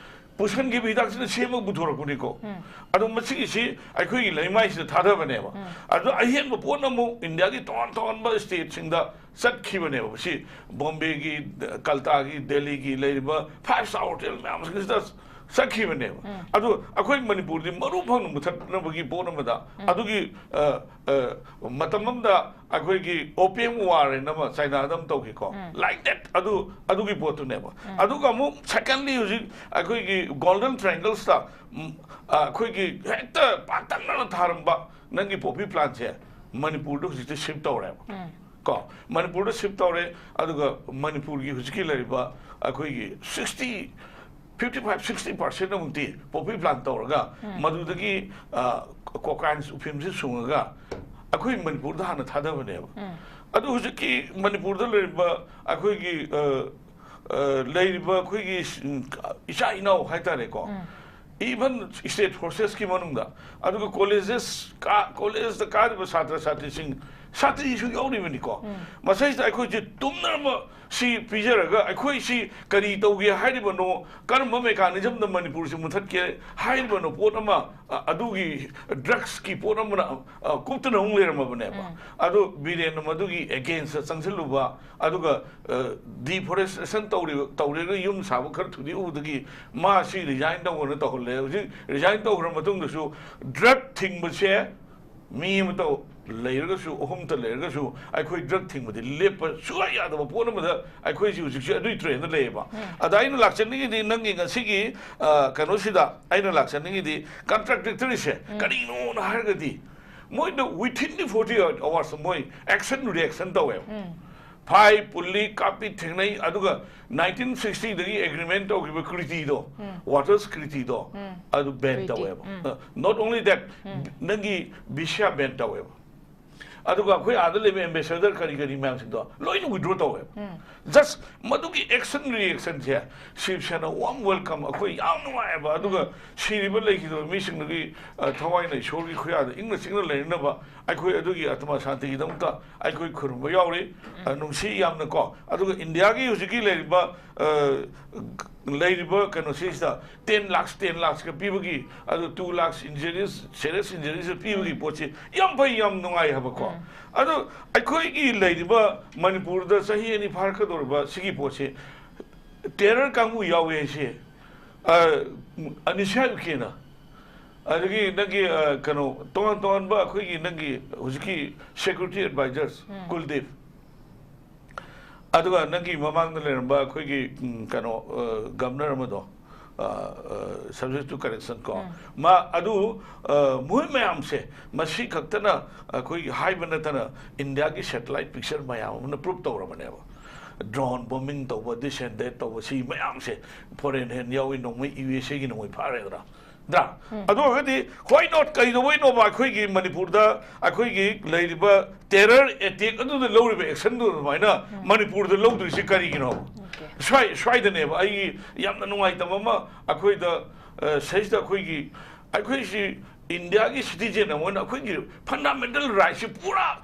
ꯄꯨꯁꯟꯈꯤꯕ ꯍꯤꯗꯥꯛꯁꯤꯅ ꯁꯦꯝꯃꯒ ꯄꯨꯊꯣꯔꯛꯄꯅꯤꯀꯣ꯫ ꯑꯗꯣ ꯃꯁꯤꯒꯤꯁꯤ ꯑꯩꯈꯣꯏꯒꯤ ꯂꯩꯃꯥꯏꯁꯤꯗ ꯊꯥꯗꯕꯅꯦꯕ꯫ ꯑꯗꯣ ꯑꯍꯦꯟꯕ ꯄꯣꯠꯅ ꯑꯃꯨꯛ ꯏꯟꯗꯤꯌꯥꯒꯤ ꯇꯣꯉꯥꯟ ꯇꯣꯉꯥꯟꯕ ꯁ꯭ꯇꯦꯠꯁꯤꯡꯗ ꯆꯠꯈꯤꯕꯅꯦꯕ꯫ ꯁꯤ ꯕꯣꯝꯕꯦꯒꯤ, ꯀꯜꯇꯥꯒꯤ, ꯗꯦꯜꯂꯤꯒꯤ ꯂꯩꯔꯤꯕ five star hotel ꯃꯌꯥꯝꯁꯤꯡꯁꯤꯗ ꯆꯠꯈꯤꯕꯅꯦꯕ꯫ ꯑꯗꯨ ꯑꯩꯈꯣꯏ ꯃꯅꯤꯄꯨꯔꯗꯤ ꯃꯔꯨ ꯐꯪꯅ ꯃꯨꯊꯠꯅꯕꯒꯤ ꯄꯣꯠ ꯑꯃꯗ ꯑꯗꯨꯒꯤ, ꯑ, ꯑ, ꯃꯇꯝ ꯑꯃꯗ ꯑꯩꯈꯣꯏꯒꯤ opium war ꯍꯥꯏꯅ ꯑꯃ ꯆꯥꯏꯅꯥꯗ ꯑꯃ ꯇꯧꯈꯤꯀꯣ꯫ Like that, ꯑꯗꯨ, ꯑꯗꯨꯒꯤ ꯄꯣꯠꯇꯨꯅꯦꯕ꯫ ꯑꯗꯨꯒ ꯑꯃꯨꯛ secondly ꯍꯧꯖꯤꯛ ꯑꯩꯈꯣꯏꯒꯤ Golden Triangles ꯇ, ꯎꯝ, ꯑ, ꯑꯩꯈꯣꯏꯒꯤ ꯍꯦꯛꯇ ꯄꯥꯛꯇꯛꯅꯅ ꯊꯥꯔꯝꯕ ꯅꯪꯒꯤ poppy plant ꯁꯦ ꯃꯅꯤꯄꯨꯔꯗ ꯍꯧꯖꯤꯛꯇꯤ shift ꯇꯧꯔꯦꯕ꯫ ꯀꯣ, ꯃꯅꯤꯄꯨꯔꯗ shift ꯇꯧꯔꯦ꯫ ꯑꯗꯨꯒ ꯃꯅꯤꯄꯨꯔꯒꯤ ꯍꯧꯖꯤꯛꯀꯤ ꯂꯩꯔꯤꯕ ꯑꯩꯈꯣꯏꯒꯤ sixty, fifty five, sixty percent ꯑꯃꯨꯛꯇꯤ poppy plant ꯇꯧꯔꯒ ꯃꯗꯨꯗꯒꯤ, ꯑ, cocaine ꯎꯐꯤꯝꯁꯤ ꯁꯨꯡꯉꯒ ꯑꯩꯈꯣꯏ ꯃꯅꯤꯄꯨꯔꯗ ꯍꯥꯟꯅ ꯊꯥꯗꯕꯅꯦꯕ꯫ ꯑꯗꯨ ꯍꯧꯖꯤꯛꯀꯤ ꯃꯅꯤꯄꯨꯔꯗ ꯂꯩꯔꯤꯕ ꯑꯩꯈꯣꯏꯒꯤ, ꯑ, ꯑ, ꯂꯩꯔꯤꯕ ꯑꯩꯈꯣꯏꯒꯤ ꯏꯆꯥ ꯏꯅꯥꯎ ꯍꯥꯏꯇꯥꯔꯦꯀꯣ, even state forces ꯀꯤ ꯃꯅꯨꯡꯗ, ꯑꯗꯨꯒ colleges ꯀꯥ, college ꯇ ꯀꯥꯔꯤꯕ ꯁꯥꯇ꯭ꯔ ꯁꯥꯇ꯭ꯔꯤꯁꯤꯡ, ꯁꯥꯇ꯭ꯔꯤꯁꯨ ꯌꯥꯎꯔꯤꯕꯅꯤꯀꯣ꯫ ꯃꯁꯩꯁꯤꯗ ꯑꯩꯈꯣꯏꯁꯦ ꯇꯨꯝꯅꯔꯕ ꯁꯤ ꯄꯤꯖꯔꯒ ꯑꯩꯈꯣꯏ ꯁꯤ ꯀꯔꯤ ꯇꯧꯒꯦ ꯍꯥꯏꯔꯤꯕꯅꯣ, ꯀꯔꯝꯕ mechanism ꯗ ꯃꯅꯤꯄꯨꯔꯁꯤ ꯃꯨꯊꯠꯀꯦ ꯍꯥꯏꯔꯤꯕꯅꯣ, ꯄꯣꯠ ꯑꯃ, ꯑ, ꯑꯗꯨꯒꯤ drugs ꯀꯤ ꯄꯣꯠ ꯑꯃꯅ, ꯑ, ꯀꯨꯞꯇꯨꯅ ꯑꯃꯨꯛ ꯂꯩꯔꯝꯃꯕꯅꯦꯕ꯫ ꯑꯗꯨ ꯕꯤꯔꯦꯟꯅ ꯃꯗꯨꯒꯤ against ꯇ ꯆꯪꯁꯤꯜꯂꯨꯕ, ꯑꯗꯨꯒ, ꯑ, deforestation ꯇꯧꯔꯤꯕ, ꯇꯧꯔꯦꯅ ꯌꯨꯝ ꯁꯥꯕ ꯈꯔ ꯊꯨꯗꯦꯛꯎꯕꯗꯒꯤ ꯃꯥ ꯁꯤ resign ꯇꯧꯕꯅ ꯇꯧꯍꯜꯂꯦ꯫ ꯍꯧꯖꯤꯛ resign ꯇꯧꯈ꯭ꯔ ꯃꯇꯨꯡꯗꯁꯨ drug ꯊꯤꯡꯕꯁꯦ ꯃꯤ ꯑꯃꯇ ꯂꯩꯔꯒꯁꯨ, ꯑꯍꯨꯝꯇ ꯂꯩꯔꯒꯁꯨ, ꯑꯩꯈꯣꯏ drug ꯊꯤꯡꯕꯗꯤ ꯂꯦꯞꯄ ꯁꯨꯡꯌꯥ ꯌꯥꯗꯕ ꯄꯣꯠ ꯑꯃꯗ ꯑꯩꯈꯣꯏꯁꯤ ꯍꯧꯖꯤꯛꯁꯦ ꯑꯗꯨꯒꯤ trend ꯗ ꯂꯩꯌꯦꯕ꯫ ꯑꯗ ꯑꯩꯅ ꯂꯥꯛꯆꯅꯤꯡꯉꯤꯗꯤ ꯅꯪꯒꯤ ꯉꯁꯤꯒꯤ, ꯑ, ꯀꯩꯅꯣꯁꯤꯗ ꯑꯩꯅ ꯂꯥꯛꯆꯅꯤꯡꯉꯤꯗꯤ contradictory ꯁꯦ ꯀꯔꯤꯅꯣꯅ ꯍꯥꯏꯔꯒꯗꯤ, ꯃꯣꯏꯅ within the forty eight hours ꯗ ꯃꯣꯏ action reaction ꯇꯧꯋꯦꯕ꯫ ꯐꯥꯏ, ꯄꯨꯜꯂꯤ, ꯀꯥꯞꯄꯤ, ꯊꯦꯡꯅꯩ꯫ ꯑꯗꯨꯒ nineteen sixty ꯗꯒꯤ agreement ꯇꯧꯈꯤꯕ ꯀ꯭ꯔꯤꯇꯤꯗꯣ, ꯋꯥꯇꯔꯁ ꯀ꯭ꯔꯤꯇꯤꯗꯣ, ꯑꯗꯨ ban ꯀ꯭ꯔꯤꯇꯤ, ꯇꯧꯋꯦꯕ꯫ ꯎꯝ꯫ ꯑ, not only that, ꯅꯪꯒꯤ ꯕꯤꯁꯤꯌꯥ ban ꯇꯧꯋꯦꯕ꯫ ꯑꯗꯨꯒ ꯑꯩꯈꯣꯏ ꯑꯥꯗ ꯂꯩꯕ ꯑꯦꯝꯕꯦꯁꯦꯗꯔ ꯀꯔꯤ ꯀꯔꯤ ꯃꯌꯥꯝꯁꯤꯡꯗꯣ ꯂꯣꯏꯅ ꯋꯤꯗ꯭ꯔꯣ ꯇꯧꯋꯦꯕ꯫ ꯖꯁ ꯃꯗꯨꯒꯤ ꯑꯦꯛꯁꯟ ꯔꯤꯌꯦꯛꯁꯟꯁꯦ ꯁꯤꯕ ꯁꯦꯅꯥ ꯋꯥꯔꯝ ꯋꯦꯜꯀꯝ, ꯑꯩꯈꯣꯏ ꯌꯥꯝ ꯅꯨꯡꯉꯥꯏꯑꯕ꯫ ꯑꯗꯨꯒ ꯁꯤꯔꯤꯕ ꯂꯩꯈꯤꯗꯕ ꯃꯤꯁꯤꯡꯗꯨꯒꯤ, ꯑ, ꯊꯋꯥꯏꯅ ꯏꯁꯣꯔꯒꯤ ꯈꯨꯌꯥꯗ ꯏꯪꯅ ꯆꯤꯛꯅ ꯂꯩꯅꯅꯕ ꯑꯩꯈꯣꯏ ꯑꯗꯨꯒꯤ ꯑꯇꯃ ꯁꯥꯟꯇꯤꯒꯤꯗꯃꯛꯇ ꯑꯩꯈꯣꯏ ꯈꯨꯔꯨꯝꯕ ꯌꯥꯎꯔꯤ꯫ ꯑ, ꯅꯨꯡꯁꯤ ꯌꯥꯝꯅꯀꯣ꯫ ꯑꯗꯨꯒ ꯏꯟꯗꯤꯌꯥꯒꯤ ꯍꯧꯖꯤꯛꯀꯤ ꯂꯩꯔꯤꯕ, ꯑ, ꯂꯩꯔꯤꯕ ꯀꯩꯅꯣꯁꯤꯁꯤꯗ ten lakhs, ten lakhs ꯀ ꯄꯤꯕꯒꯤ, ꯑꯗꯨ two lakhs injuries, serious injuries ꯄꯤꯕꯒꯤ ꯄꯣꯠꯁꯤ ꯌꯥꯝ ꯐꯩ, ꯌꯥꯝ ꯅꯨꯡꯉꯥꯏ ꯍꯥꯏꯕꯀꯣ꯫ ꯑꯗꯨ ꯑꯩꯈꯣꯏꯒꯤ ꯂꯩꯔꯤꯕ ꯃꯅꯤꯄꯨꯔꯗ ꯆꯍꯤ ꯑꯅꯤ ꯐꯥꯔꯛꯀꯗꯧꯔꯤꯕ ꯁꯤꯒꯤ ꯄꯣꯠꯁꯤ ꯇꯦꯔꯔ ꯀꯥꯡꯕꯨ ꯌꯥꯎꯋꯦ ꯍꯥꯏꯁꯦ, ꯑ, ꯑꯅꯤꯁꯥ ꯎꯀꯦꯅ, ꯑꯗꯒꯤ ꯅꯪꯒꯤ, ꯑ, ꯀꯩꯅꯣ, ꯇꯣꯉꯥꯟ ꯇꯣꯉꯥꯟꯕ ꯑꯩꯈꯣꯏꯒꯤ ꯅꯪꯒꯤ ꯍꯧꯖꯤꯛꯀꯤ security advisors, ꯀꯨꯜꯗꯤꯞ, ꯑꯗꯨꯒ ꯅꯪꯒꯤ ꯃꯃꯥꯡꯗ ꯂꯩꯔꯝꯕ ꯑꯩꯈꯣꯏꯒꯤ, ꯎꯝ, ꯀꯩꯅꯣ, ꯑ, ꯒꯕꯅꯔ ꯑꯃꯗꯣ, ꯑ, ꯑ, subject to correction ꯀꯣ, ꯃꯥ ꯑꯗꯨ, ꯑ, ꯃꯣꯏ ꯃꯌꯥꯝꯁꯦ ꯃꯁꯤ ꯈꯛꯇꯅ ꯑꯩꯈꯣꯏꯒꯤ ꯍꯥꯏꯕ ꯅꯠꯇꯅ ꯏꯟꯗꯤꯌꯥꯒꯤ satellite picture ꯃꯌꯥꯝ ꯑꯃꯅ proof ꯇꯧꯔꯕꯅꯦꯕ꯫ Drone bombing ꯇꯧꯕ, this and that ꯇꯧꯕ, ꯁꯤ ꯃꯌꯥꯝꯁꯦ foreign hand ꯌꯥꯎꯏ, ꯅꯣꯡꯃꯩ ꯌꯨ ꯑꯦꯁ ꯑꯦꯒꯤ ꯅꯣꯡꯃꯩ ꯐꯥꯔꯦꯗꯅ꯫ ꯅꯠꯇ꯭ꯔꯥ? ꯑꯗꯨ ꯑꯣꯏꯔꯒꯗꯤ why not? ꯀꯩꯗꯧꯕꯩꯅꯣꯕ ꯑꯩꯈꯣꯏꯒꯤ ꯃꯅꯤꯄꯨꯔꯗ ꯑꯩꯈꯣꯏꯒꯤ ꯂꯩꯔꯤꯕ terror attack ꯑꯗꯨꯗ ꯂꯧꯔꯤꯕ actionꯗꯨ ꯑꯗꯨꯃꯥꯏꯅ ꯃꯅꯤꯄꯨꯔꯗ ꯂꯧꯗꯣꯏꯁꯤ ꯀꯔꯤꯒꯤꯅꯣ? ꯁ꯭ꯋꯥꯏ-, ꯁ꯭ꯋꯥꯏꯗꯅꯦꯕ ꯑꯩꯒꯤ ꯌꯥꯝꯅ ꯅꯨꯡꯉꯥꯏꯇꯕ ꯑꯃ, ꯑꯩꯈꯣꯏꯗ, ꯑ, ꯁꯤꯗꯩꯁꯤꯗ ꯑꯩꯈꯣꯏꯒꯤ, ꯑꯩꯈꯣꯏꯁꯤ ꯏꯟꯗꯤꯌꯥꯒꯤ citizen ꯑꯃ ꯑꯣꯏꯅ ꯑꯩꯈꯣꯏꯒꯤ fundamental rightꯁꯤ ꯄꯨꯔꯥ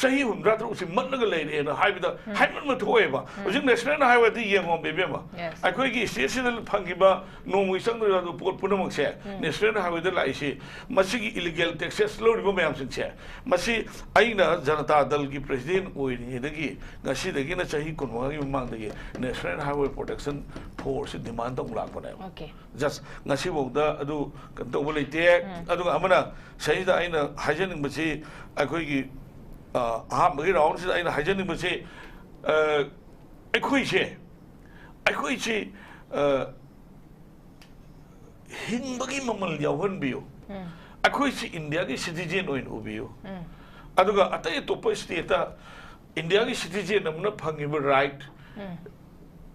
ꯆꯍꯤ ꯍꯨꯝꯗ꯭ꯔꯥ ꯇꯔꯨꯛꯁꯤ ꯃꯠꯂꯒ ꯂꯩꯔꯦꯅ ꯍꯥꯏꯕꯗ ꯍꯥꯏꯃꯟꯕ ꯊꯣꯛꯑꯦꯕ꯫ ꯍꯧꯖꯤꯛ national highwayꯗ ꯌꯦꯡꯉꯣ, ꯏꯕꯦꯝꯃ꯫ Yes. ꯑꯩꯈꯣꯏꯒꯤ stateꯁꯤꯗ ꯐꯪꯈꯤꯕ ꯅꯣꯡꯃꯒꯤ ꯆꯪꯗꯣꯏꯕ ꯄꯣꯠ ꯄꯨꯝꯅꯃꯛꯁꯦ national highwayꯗ ꯂꯥꯛꯏꯁꯤ, ꯃꯁꯤꯒꯤ illegal taxes ꯂꯧꯔꯤꯕ ꯃꯌꯥꯝꯁꯤꯡꯁꯦ, ꯃꯁꯤ ꯑꯩꯅ ꯖꯅꯇꯥ ꯗꯜꯒꯤ president ꯑꯣꯏꯔꯤꯉꯩꯗꯒꯤ ꯉꯁꯤꯗꯒꯤꯅ ꯆꯍꯤ ꯀꯨꯟꯃꯉꯥꯒꯤ ꯃꯃꯥꯡꯗꯒꯤ national highway protection forceꯁꯤ demand ꯇꯧ ꯂꯥꯛꯄꯅꯦꯕ꯫ Okay. Just ꯉꯁꯤꯐꯥꯎꯗ ꯑꯗꯨ ꯀꯩꯅꯣ ꯇꯧꯕ ꯂꯩꯇꯦ꯫ ꯑꯗꯨꯒ ꯑꯃꯅ ꯁꯤꯗꯩꯁꯤꯗ ꯑꯩꯅ ꯍꯥꯏꯖꯅꯤꯡꯕꯁꯤ ꯑꯩꯈꯣꯏꯒꯤ, ꯑ, ꯑꯍꯥꯟꯕꯒꯤ roundꯁꯤꯗ ꯑꯩꯅ ꯍꯥꯏꯖꯅꯤꯡꯕꯁꯤ, ꯑ, ꯑꯩꯈꯣꯏꯁꯦ, ꯑꯩꯈꯣꯏꯁꯤ, ꯑ, ꯍꯤꯡꯕꯒꯤ ꯃꯃꯜ ꯌꯥꯎꯍꯟꯕꯤꯌꯨ꯫ ꯑꯩꯈꯣꯏꯁꯤ ꯏꯟꯗꯤꯌꯥꯒꯤ citizen ꯑꯣꯏꯅ ꯎꯕꯤꯌꯨ꯫ ꯑꯗꯨꯒ ꯑꯇꯩ ꯑꯇꯣꯞꯄ stateꯇ ꯏꯟꯗꯤꯌꯥꯒꯤ citizen ꯑꯃꯅ ꯐꯪꯉꯤꯕ right,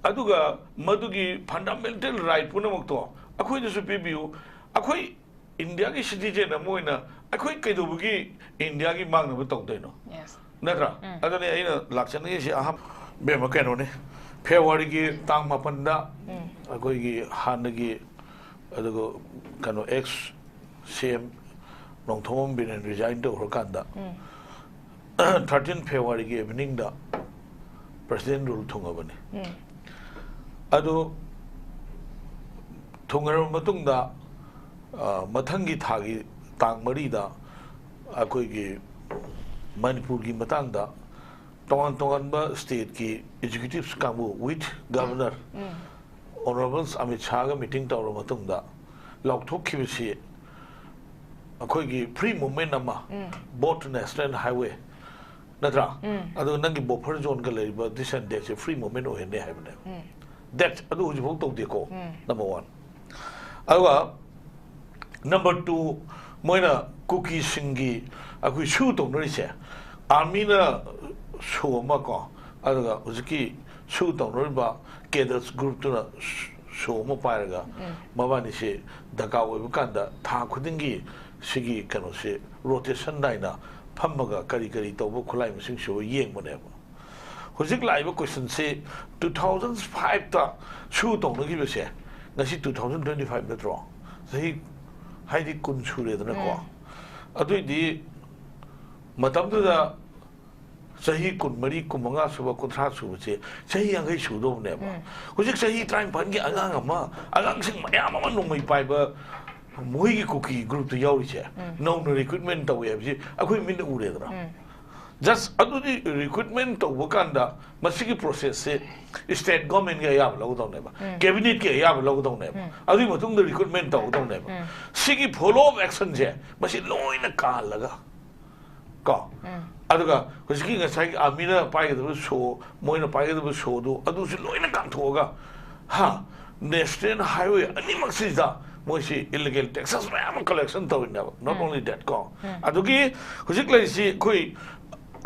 ꯑꯗꯨꯒ ꯃꯗꯨꯒꯤ fundamental right ꯄꯨꯝꯅꯃꯛꯇꯣ ꯑꯩꯈꯣꯏꯗꯁꯨ ꯄꯤꯕꯤꯌꯨ꯫ ꯑꯩꯈꯣꯏ ꯏꯟꯗꯤꯌꯥꯒꯤ citizen ꯑꯃ ꯑꯣꯏꯅ ꯑꯩꯈꯣꯏ ꯀꯩꯗꯧꯕꯒꯤ ꯏꯟꯗꯤꯌꯥꯒꯤ ꯃꯥꯡꯅꯕ ꯇꯧꯗꯣꯏꯅꯣ? Yes. ꯅꯠꯇ꯭ꯔꯥ? ꯎꯝ. ꯑꯗꯨꯅꯤ ꯑꯩꯅ ꯂꯥꯛꯆꯅꯤꯡꯉꯤꯁꯤ ꯑꯍꯥꯟꯕ ꯕꯦꯝꯃ ꯀꯩꯅꯣꯅꯤ, ꯐꯦꯕꯋꯥꯔꯤꯒꯤ ꯇꯥꯡ ꯃꯥꯄꯟꯗ ꯎꯝ. ꯑꯩꯈꯣꯏꯒꯤ ꯍꯥꯟꯅꯒꯤ ꯑꯗꯨꯒ ꯀꯩꯅꯣ ꯑꯦꯛꯁ ꯁꯤ ꯑꯦꯝ ꯅꯣꯡꯊꯣꯝꯕꯝ ꯕꯤꯔꯦꯟ ꯔꯤꯖꯥꯏꯟ ꯇꯧꯈ꯭ꯔꯀꯥꯟꯗ ꯎꯝ. ꯊꯥꯔꯇꯤꯟ ꯐꯦꯕꯋꯥꯔꯤꯒꯤ ꯏꯚꯤꯅꯤꯡꯗ ꯄ꯭ꯔꯁꯤꯗꯦꯟ ꯔꯨꯜ ꯊꯨꯡꯉꯕꯅꯤ꯫ ꯎꯝ. ꯑꯗꯨ ꯊꯨꯡꯉꯔꯕ ꯃꯇꯨꯡꯗ, ꯑ, ꯃꯊꯪꯒꯤ ꯊꯥꯒꯤ ꯇꯥꯡ ꯃꯔꯤꯗ ꯑꯩꯈꯣꯏꯒꯤ ꯃꯅꯤꯄꯨꯔꯒꯤ ꯃꯇꯥꯡꯗ ꯇꯣꯉꯥꯟ ꯇꯣꯉꯥꯟꯕ ꯁ꯭ꯇꯦꯠꯀꯤ ꯑꯦꯛꯖꯤꯀ꯭ꯌꯨꯇꯤꯚꯁ ꯀꯥꯡꯕꯨ with governor um. Honourables Amit ꯁꯥꯍꯒ ꯃꯤꯇꯤꯡ ꯇꯧꯔꯕ ꯃꯇꯨꯡꯗ ꯂꯥꯎꯊꯣꯛꯈꯤꯕꯁꯤ ꯑꯩꯈꯣꯏꯒꯤ ꯐ꯭ꯔꯤ ꯃꯨꯚꯃꯦꯟ ꯑꯃ, ꯎꯝ. ꯕꯣꯠ ꯅꯦꯁꯅꯦꯜ ꯍꯥꯏꯋꯦ ꯅꯠꯇ꯭ꯔꯥ? ꯎꯝ. ꯑꯗꯨꯒ ꯅꯪꯒꯤ ꯕꯐꯔ ꯖꯣꯟꯒ ꯂꯩꯔꯤꯕ ꯗꯤꯁ ꯑꯦꯟ ꯗꯦꯠꯁꯦ ꯐ꯭ꯔꯤ ꯃꯨꯚꯃꯦꯟ ꯑꯣꯏꯍꯟꯅꯤ ꯍꯥꯏꯕꯅꯦꯕ꯫ ꯎꯝ. ꯗꯦꯠ ꯑꯗꯨ ꯍꯧꯖꯤꯛꯐꯥꯎ ꯇꯧꯗꯦꯀꯣ, ꯎꯝ. Number one. ꯑꯗꯨꯒ ꯅꯝꯕꯔ ꯇꯨ, ꯃꯣꯏꯅ ꯀꯨꯀꯤꯁꯤꯡꯒꯤ ꯑꯩꯈꯣꯏ ꯁꯨ ꯇꯧꯅꯔꯤꯁꯦ, ꯑꯥꯔꯃꯤꯅ ꯁꯣ ꯑꯃ ꯀꯣ, ꯑꯗꯨꯒ ꯍꯧꯖꯤꯛꯀꯤ ꯁꯨ ꯇꯧꯅꯔꯤꯕ ꯀꯦꯗꯔꯁ ꯒ꯭ꯔꯨꯞꯇꯨꯅ ꯁꯣ ꯑꯃ ꯄꯥꯏꯔꯒ, ꯎꯝ. ꯃꯕꯥꯅꯤꯁꯦ ꯗꯔꯀꯥꯔ ꯑꯣꯏꯕ ꯀꯥꯟꯗ ꯊꯥ ꯈꯨꯗꯤꯡꯒꯤ ꯁꯤꯒꯤ ꯀꯩꯅꯣꯁꯦ ꯔꯣꯇꯦꯁꯟ ꯅꯥꯏꯅ ꯐꯝꯃꯒ ꯀꯔꯤ ꯀꯔꯤ ꯇꯧꯕ, ꯈꯨꯠꯂꯥꯏ ꯃꯁꯤꯡ ꯁꯨꯕ ꯌꯦꯡꯕꯅꯦꯕ꯫ ꯍꯧꯖꯤꯛ ꯂꯥꯛꯏꯕ ꯀꯣꯏꯁꯟꯁꯤ, ꯇꯨ ꯊꯥꯎꯖꯟ ꯐꯥꯏꯚꯇ ꯁꯨ ꯇꯧꯅꯈꯤꯕꯁꯦ, ꯉꯁꯤ ꯇꯨ ꯊꯥꯎꯖꯟ ꯇ꯭ꯋꯦꯟꯇꯤ ꯐꯥꯏꯚ ꯅꯠꯇ꯭ꯔꯣ? ꯆꯍꯤ ꯍꯥꯏꯗꯤ ꯀꯨꯟ ꯁꯨꯔꯦꯗꯅꯀꯣ꯫ ꯎꯝ. ꯑꯗꯨꯏꯗꯤ ꯃꯇꯝꯗꯨꯗ ꯆꯍꯤ ꯀꯨꯟꯃꯔꯤ, ꯀꯨꯟꯃꯉꯥ ꯁꯨꯕ, ꯀꯨꯟꯊ꯭ꯔꯥ ꯁꯨꯕꯁꯦ ꯆꯍꯤ ꯌꯥꯡꯈꯩ ꯁꯨꯗꯧꯕꯅꯦꯕ꯫ ꯎꯝ. ꯍꯧꯖꯤꯛ ꯆꯍꯤ ꯇꯔꯥꯅꯤꯄꯥꯟꯒꯤ ꯑꯉꯥꯡ ꯑꯃ, ꯑꯉꯥꯡꯁꯤꯡ ꯃꯌꯥꯝ ꯑꯃ ꯅꯣꯡꯃꯩ ꯄꯥꯏꯕ ꯃꯣꯏꯒꯤ ꯀꯨꯀꯤ ꯒ꯭ꯔꯨꯞꯇ ꯌꯥꯎꯔꯤꯁꯦ, ꯎꯝ. ꯅꯧꯅ ꯔꯤꯀ꯭ꯔꯨꯠꯃꯦꯟ ꯇꯧꯋꯦ ꯍꯥꯏꯕꯁꯤ ꯑꯩꯈꯣꯏ ꯃꯤꯠꯅ ꯎꯔꯦꯗꯅ꯫ ꯎꯝ. ꯖꯁ ꯑꯗꯨꯗꯤ ꯔꯤꯀ꯭ꯔꯨꯠꯃꯦꯟ ꯇꯧꯕ ꯀꯥꯟꯗ ꯃꯁꯤꯒꯤ ꯄ꯭ꯔꯣꯁꯦꯁꯁꯦ ꯁ꯭ꯇꯦꯠ ꯒꯣꯔꯃꯦꯟꯒꯤ ꯑꯌꯥꯕ ꯂꯧꯒꯗꯧꯅꯦꯕ, ꯎꯝ. ꯀꯦꯕꯤꯅꯦꯠꯀꯤ ꯑꯌꯥꯕ ꯂꯧꯒꯗꯧꯅꯦꯕ, ꯎꯝ. ꯑꯗꯨꯒꯤ ꯃꯇꯨꯡꯗ ꯔꯤꯀ꯭ꯔꯨꯠꯃꯦꯟ ꯇꯧꯒꯗꯧꯅꯦꯕ꯫ ꯎꯝ. ꯁꯤꯒꯤ ꯐꯣꯂꯣ ꯑꯞ ꯑꯦꯛꯁꯟꯁꯦ ꯃꯁꯤ ꯂꯣꯏꯅ ꯀꯥꯍꯜꯂꯒ ꯀꯣ, ꯎꯝ. ꯑꯗꯨꯒ ꯍꯧꯖꯤꯛꯀꯤ ꯉꯁꯥꯏꯒꯤ ꯑꯥꯔꯃꯤꯅ ꯄꯥꯏꯒꯗꯕ ꯁꯣ, ꯃꯣꯏꯅ ꯄꯥꯏꯒꯗꯕ ꯁꯣꯗꯨ ꯑꯗꯨꯁꯨ ꯂꯣꯏꯅ ꯀꯥꯡꯊꯣꯛꯑꯒ, ꯍꯥ, ꯅꯦꯁꯅꯦꯜ ꯍꯥꯏꯋꯦ ꯑꯅꯤꯃꯛꯁꯤꯗ ꯃꯣꯏꯁꯤ ꯏꯂꯤꯒꯦꯜ ꯇꯦꯛꯁꯦꯁ ꯃꯌꯥꯝ ꯑꯃ ꯀꯂꯦꯛꯁꯟ ꯇꯧꯔꯤꯅꯦꯕ꯫ Not um. only that ꯀꯣ, ꯎꯝ. ꯑꯗꯨꯒꯤ ꯍꯧꯖꯤꯛ ꯂꯩꯔꯤꯁꯤ ꯑꯩꯈꯣꯏ,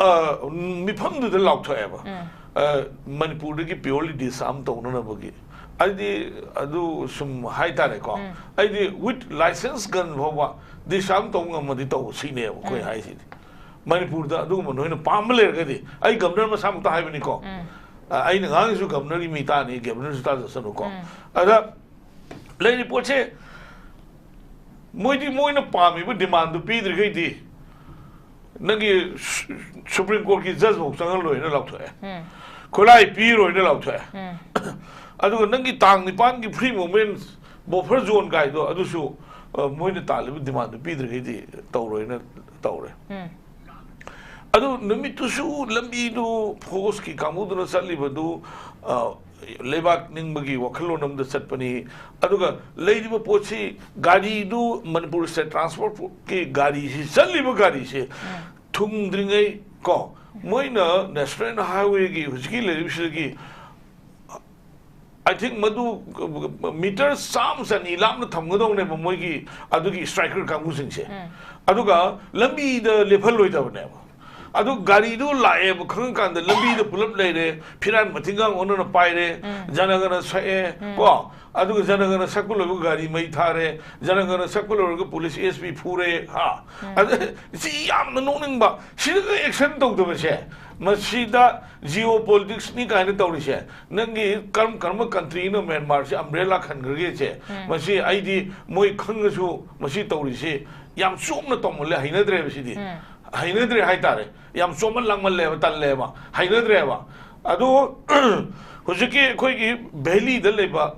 ꯑ, ꯃꯤꯐꯝꯗꯨꯗ ꯂꯥꯎꯊꯣꯛꯑꯦꯕ꯫ ꯎꯝ. ꯑ, ꯃꯅꯤꯄꯨꯔꯗꯒꯤ ꯄ꯭ꯌꯣꯔꯂꯤ ꯗꯤꯁꯥꯔꯝ ꯇꯧꯅꯅꯕꯒꯤ꯫ ꯑꯩꯗꯤ ꯑꯗꯨ ꯁꯨꯝ ꯍꯥꯏꯇꯥꯔꯦꯀꯣ, ꯎꯝ. ꯑꯩꯗꯤ ꯋꯤꯠ ꯂꯥꯏꯁꯦꯟꯁ ꯒꯟ ꯐꯥꯎꯕ ꯗꯤꯁꯥꯔꯝ ꯇꯧꯕ ꯉꯝꯃꯗꯤ ꯇꯧꯕ, ꯁꯤꯅꯦꯕ ꯑꯩꯈꯣꯏ ꯎꯝ꯫ ꯍꯥꯏꯁꯤꯗꯤ꯫ ꯃꯅꯤꯄꯨꯔꯗ ꯑꯗꯨꯒꯨꯝꯕ ꯅꯣꯏꯅ ꯄꯥꯝꯕ ꯂꯩꯔꯒꯗꯤ, ꯑꯩ ꯒꯕꯅꯔ ꯃꯁꯥꯃꯛꯇ ꯍꯥꯏꯕꯅꯤꯀꯣ꯫ ꯎꯝ꯫ ꯑ, ꯑꯩꯅ ꯉꯥꯡꯉꯤꯁꯨ ꯒꯕꯅꯔꯒꯤ ꯃꯤ ꯇꯥꯅꯤ, ꯒꯕꯅꯔꯁꯨ ꯇꯥꯖꯁꯅꯨꯀꯣ꯫ ꯎꯝ꯫ ꯑꯗ ꯂꯩꯔꯤ ꯄꯣꯠꯁꯦ, ꯃꯣꯏꯗꯤ ꯃꯣꯏꯅ ꯄꯥꯝꯃꯤꯕ ꯗꯤꯃꯥꯟꯗꯨ ꯄꯤꯗ꯭ꯔꯤꯈꯩꯗꯤ, ꯅꯪꯒꯤ ꯁꯨ-, ꯁꯨꯄ꯭ꯔꯤꯝ ꯀꯣꯔꯠꯀꯤ ꯖꯖ ꯐꯥꯎ ꯆꯪꯍꯜꯂꯣꯏꯅ ꯂꯥꯎꯊꯣꯛꯑꯦ꯫ ꯎꯝ꯫ ꯈꯨꯠꯂꯥꯏ ꯄꯤꯔꯣꯏꯅ ꯂꯥꯎꯊꯣꯛꯑꯦ꯫ ꯎꯝ꯫ ꯑꯗꯨꯒ ꯅꯪꯒꯤ ꯇꯥꯡ ꯅꯤꯄꯥꯟꯒꯤ free movement buffer zone ꯀꯥꯏꯗꯣ, ꯑꯗꯨꯁꯨ, ꯑ, ꯃꯣꯏꯅ ꯇꯥꯜꯂꯤꯕ ꯗꯤꯃꯥꯟꯗꯨ ꯄꯤꯗ꯭ꯔꯤꯈꯩꯗꯤ ꯇꯧꯔꯣꯏꯅ ꯇꯧꯔꯦ꯫ ꯎꯝ꯫ ꯑꯗꯨ ꯅꯨꯃꯤꯠꯇꯨꯁꯨ ꯂꯝꯕꯤꯗꯨ ꯐꯣꯔꯁꯀꯤ ꯀꯥꯡꯕꯨꯗꯨꯅ ꯆꯠꯂꯤꯕꯗꯨ, ꯑ, ꯂꯩꯕꯥꯛ ꯅꯤꯡꯕꯒꯤ ꯋꯥꯈꯜꯂꯣꯟ ꯑꯃꯗ ꯆꯠꯄꯅꯤ꯫ ꯑꯗꯨꯒ ꯂꯩꯔꯤꯕ ꯄꯣꯠꯁꯤ, ꯒꯥꯔꯤꯗꯨ, ꯃꯅꯤꯄꯨꯔ ꯁ꯭ꯇꯦꯠ ꯇ꯭ꯔꯥꯟꯁꯄꯣꯔꯠꯀꯤ ꯒꯥꯔꯤꯁꯤ, ꯆꯠꯂꯤꯕ ꯒꯥꯔꯤꯁꯤ ꯎꯝ꯫ ꯊꯨꯡꯗ꯭ꯔꯤꯉꯩ ꯀꯣ, ꯃꯣꯏꯅ ꯅꯦꯁꯅꯦꯜ ꯍꯥꯏꯋꯦꯒꯤ ꯍꯧꯖꯤꯛꯀꯤ ꯂꯩꯔꯤꯕꯁꯤꯗꯒꯤ, I think ꯃꯗꯨ ꯃꯤꯇꯔ ꯆꯥꯝꯃ ꯆꯅꯤ ꯂꯥꯞꯅ ꯊꯝꯒꯗꯧꯅꯦꯕ ꯃꯣꯏꯒꯤ ꯑꯗꯨꯒꯤ ꯁ꯭ꯇ꯭ꯔꯥꯏꯀꯔ ꯀꯥꯡꯕꯨꯁꯤꯡꯁꯦ꯫ ꯎꯝ꯫ ꯑꯗꯨꯒ ꯂꯝꯕꯤꯗ ꯂꯦꯞꯍꯜꯂꯣꯏꯗꯕꯅꯦꯕ꯫ ꯑꯗꯨ ꯒꯥꯔꯤꯗꯨ ꯂꯥꯛꯑꯦꯕ ꯈꯪꯉꯀꯥꯟꯗ ꯂꯝꯕꯤꯗ ꯄꯨꯂꯞ ꯂꯩꯔꯦ, ꯐꯤꯔꯥꯟ ꯃꯊꯤꯟꯒꯥꯡ ꯑꯣꯟꯅꯅ ꯄꯥꯏꯔꯦ, ꯎꯝ꯫ ꯖꯅꯒꯅ ꯁꯛꯑꯦ, ꯎꯝ꯫ ꯀꯣ? ꯑꯗꯨꯒ ꯖꯅꯒꯅ ꯁꯛꯄ ꯂꯣꯏꯕꯒ ꯒꯥꯔꯤ ꯃꯩ ꯊꯥꯔꯦ, ꯖꯅꯒꯅ ꯁꯛꯄ ꯂꯣꯏꯔꯒ ꯄꯨꯂꯤꯁ ꯑꯦꯁ ꯄꯤ ꯐꯨꯔꯦ, ꯍꯥ? ꯎꯝ꯫ ꯑꯗ ꯁꯤ ꯌꯥꯝꯅ ꯅꯣꯛꯅꯤꯡꯕ, ꯁꯤꯗꯒ ꯑꯦꯛꯁꯟ ꯇꯧꯗꯕꯁꯦ, ꯃꯁꯤꯗ ꯖꯤꯑꯣ ꯄꯣꯂꯤꯇꯤꯛꯁꯅꯤ ꯀꯥꯏꯅ ꯇꯧꯔꯤꯁꯦ, ꯅꯪꯒꯤ ꯀꯔꯝ ꯀꯔꯝꯕ ꯀꯟꯇ꯭ꯔꯤꯅ ꯃ꯭ꯌꯥꯟꯃꯥꯔꯁꯦ ꯑꯝꯕ꯭ꯔꯦꯂꯥ ꯈꯟꯈ꯭ꯔꯒꯦꯁꯦ? ꯎꯝ꯫ ꯃꯁꯤ ꯑꯩꯗꯤ ꯃꯣꯏ ꯈꯪꯉꯁꯨ ꯃꯁꯤ ꯇꯧꯔꯤꯁꯤ ꯌꯥꯝ ꯆꯣꯞꯅ ꯇꯧꯃꯜꯂꯦ, ꯍꯩꯅꯗ꯭ꯔꯦꯕ ꯁꯤꯗꯤ꯫ ꯎꯝ꯫ ꯍꯩꯅꯗ꯭ꯔꯦ ꯍꯥꯏꯇꯥꯔꯦ, ꯌꯥꯝ ꯆꯣꯞꯃꯟ ꯂꯥꯡꯃꯜꯂꯦꯕ, ꯇꯜꯂꯦꯕ, ꯍꯩꯅꯗ꯭ꯔꯦꯕ꯫ ꯑꯗꯣ ꯍꯧꯖꯤꯛꯀꯤ ꯑꯩꯈꯣꯏꯒꯤ ꯚꯦꯂꯤꯗ ꯂꯩꯕ,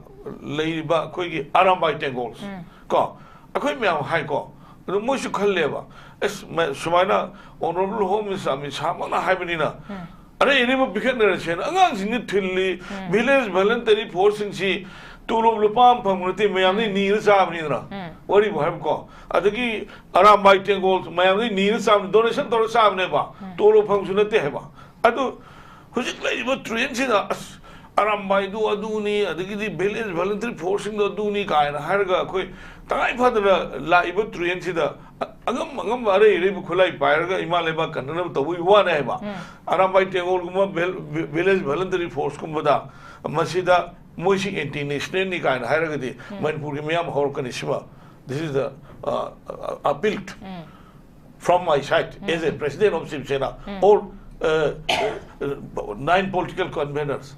ꯂꯩꯔꯤꯕ ꯑꯩꯈꯣꯏꯒꯤ ꯑꯔꯥꯝꯕꯥꯏ ꯇꯦꯡꯒꯣꯜꯁ ꯎꯝ꯫ ꯀꯣ, ꯑꯩꯈꯣꯏ ꯃꯌꯥꯝ ꯍꯥꯏꯀꯣ, ꯑꯗꯣ ꯃꯣꯏꯁꯨ ꯈꯜꯂꯦꯕ, ꯑꯁ, ꯃ-, ꯁꯨꯃꯥꯏꯅ ꯑꯣꯅꯔꯦꯕꯜ ꯍꯣꯝ ꯃꯤꯅꯤꯁꯇꯔ ꯑꯃꯤꯠ ꯁꯥꯍꯃꯛꯅ ꯍꯥꯏꯕꯅꯤꯅ, ꯎꯝ꯫ ꯑꯔꯩ ꯑꯔꯩꯕ ꯄꯤꯈꯠꯅꯔꯁꯦꯅ ꯑꯉꯥꯡꯁꯤꯡꯗꯤ ꯊꯤꯜꯂꯤ, ꯎꯝ꯫ ꯚꯤꯂꯦꯖ ꯚꯣꯂꯟꯇꯔꯤ ꯐꯣꯔꯁꯁꯤꯡꯁꯤ ꯇꯣꯂꯣꯞ ꯂꯨꯄꯥ ꯑꯃ ꯐꯪꯕ ꯅꯠꯇꯦ, ꯃꯌꯥꯝꯗꯒꯤ ꯎꯝ꯫ ꯅꯤꯔ ꯆꯥꯕꯅꯤꯗꯅ꯫ ꯎꯝ꯫ ꯋꯥꯔꯤꯕꯨ ꯍꯥꯏꯕꯀꯣ꯫ ꯑꯗꯒꯤ ꯑꯔꯥꯝꯕꯥꯏ ꯇꯦꯡꯒꯣꯜ ꯃꯌꯥꯝꯗꯒꯤ ꯅꯤꯔ ꯆꯥꯕꯅꯤ, ꯗꯣꯅꯦꯁꯟ ꯇꯧꯔ ꯆꯥꯕꯅꯦꯕ꯫ ꯎꯝ꯫ ꯇꯣꯂꯣꯞ ꯐꯪꯕꯁꯨ ꯅꯠꯇꯦ ꯍꯥꯏꯕ꯫ ꯑꯗꯨ ꯍꯧꯖꯤꯛ ꯂꯩꯔꯤꯕ ꯇ꯭ꯔꯦꯟꯁꯤꯗ, ꯑꯁ, ꯑꯔꯥꯝꯕꯥꯏꯗꯨ ꯑꯗꯨꯅꯤ, ꯑꯗꯒꯤꯗꯤ ꯚꯤꯂꯦꯖ ꯚꯣꯂꯟꯇꯔꯤ ꯐꯣꯔꯁꯁꯤꯡꯗꯣ ꯑꯗꯨꯅꯤ ꯀꯥꯏꯅ ꯍꯥꯏꯔꯒ ꯑꯩꯈꯣꯏ ꯇꯉꯥꯏ ꯐꯗꯅ ꯂꯥꯛꯏꯕ ꯇ꯭ꯔꯦꯟꯁꯤꯗ ꯑ-, ꯑꯉꯝ ꯑꯉꯝꯕ ꯑꯔꯩ ꯑꯔꯩꯕ ꯈꯨꯠꯂꯥꯏ ꯄꯥꯏꯔꯒ ꯏꯃꯥ ꯂꯩꯕꯥꯛ ꯀꯟꯅꯅꯕ ꯇꯧꯕꯒꯤ ꯋꯥꯅꯦ ꯍꯥꯏꯕ꯫ ꯎꯝ꯫ ꯑꯔꯥꯝꯕꯥꯏ ꯇꯦꯡꯒꯣꯜꯒꯨꯝꯕ ꯚꯦꯜ-, ꯚꯤ-, ꯚꯤꯂꯦꯖ ꯚꯣꯂꯟꯇꯔꯤ ꯐꯣꯔꯁꯀꯨꯝꯕꯗ ꯃꯁꯤꯗ ꯃꯣꯏꯁꯤ ꯑꯦꯟꯇꯤ ꯅꯦꯁꯅꯦꯜꯅꯤ ꯀꯥꯏꯅ ꯍꯥꯏꯔꯒꯗꯤ ꯎꯝ꯫ ꯃꯅꯤꯄꯨꯔꯒꯤ ꯃꯤꯌꯥꯝ ꯍꯧꯔꯛꯀꯅꯤ꯫ ꯁꯤꯃ, this is the uh, uh, appealed from my side as a president of Shiv Sena or uh, uh, nine political conveners.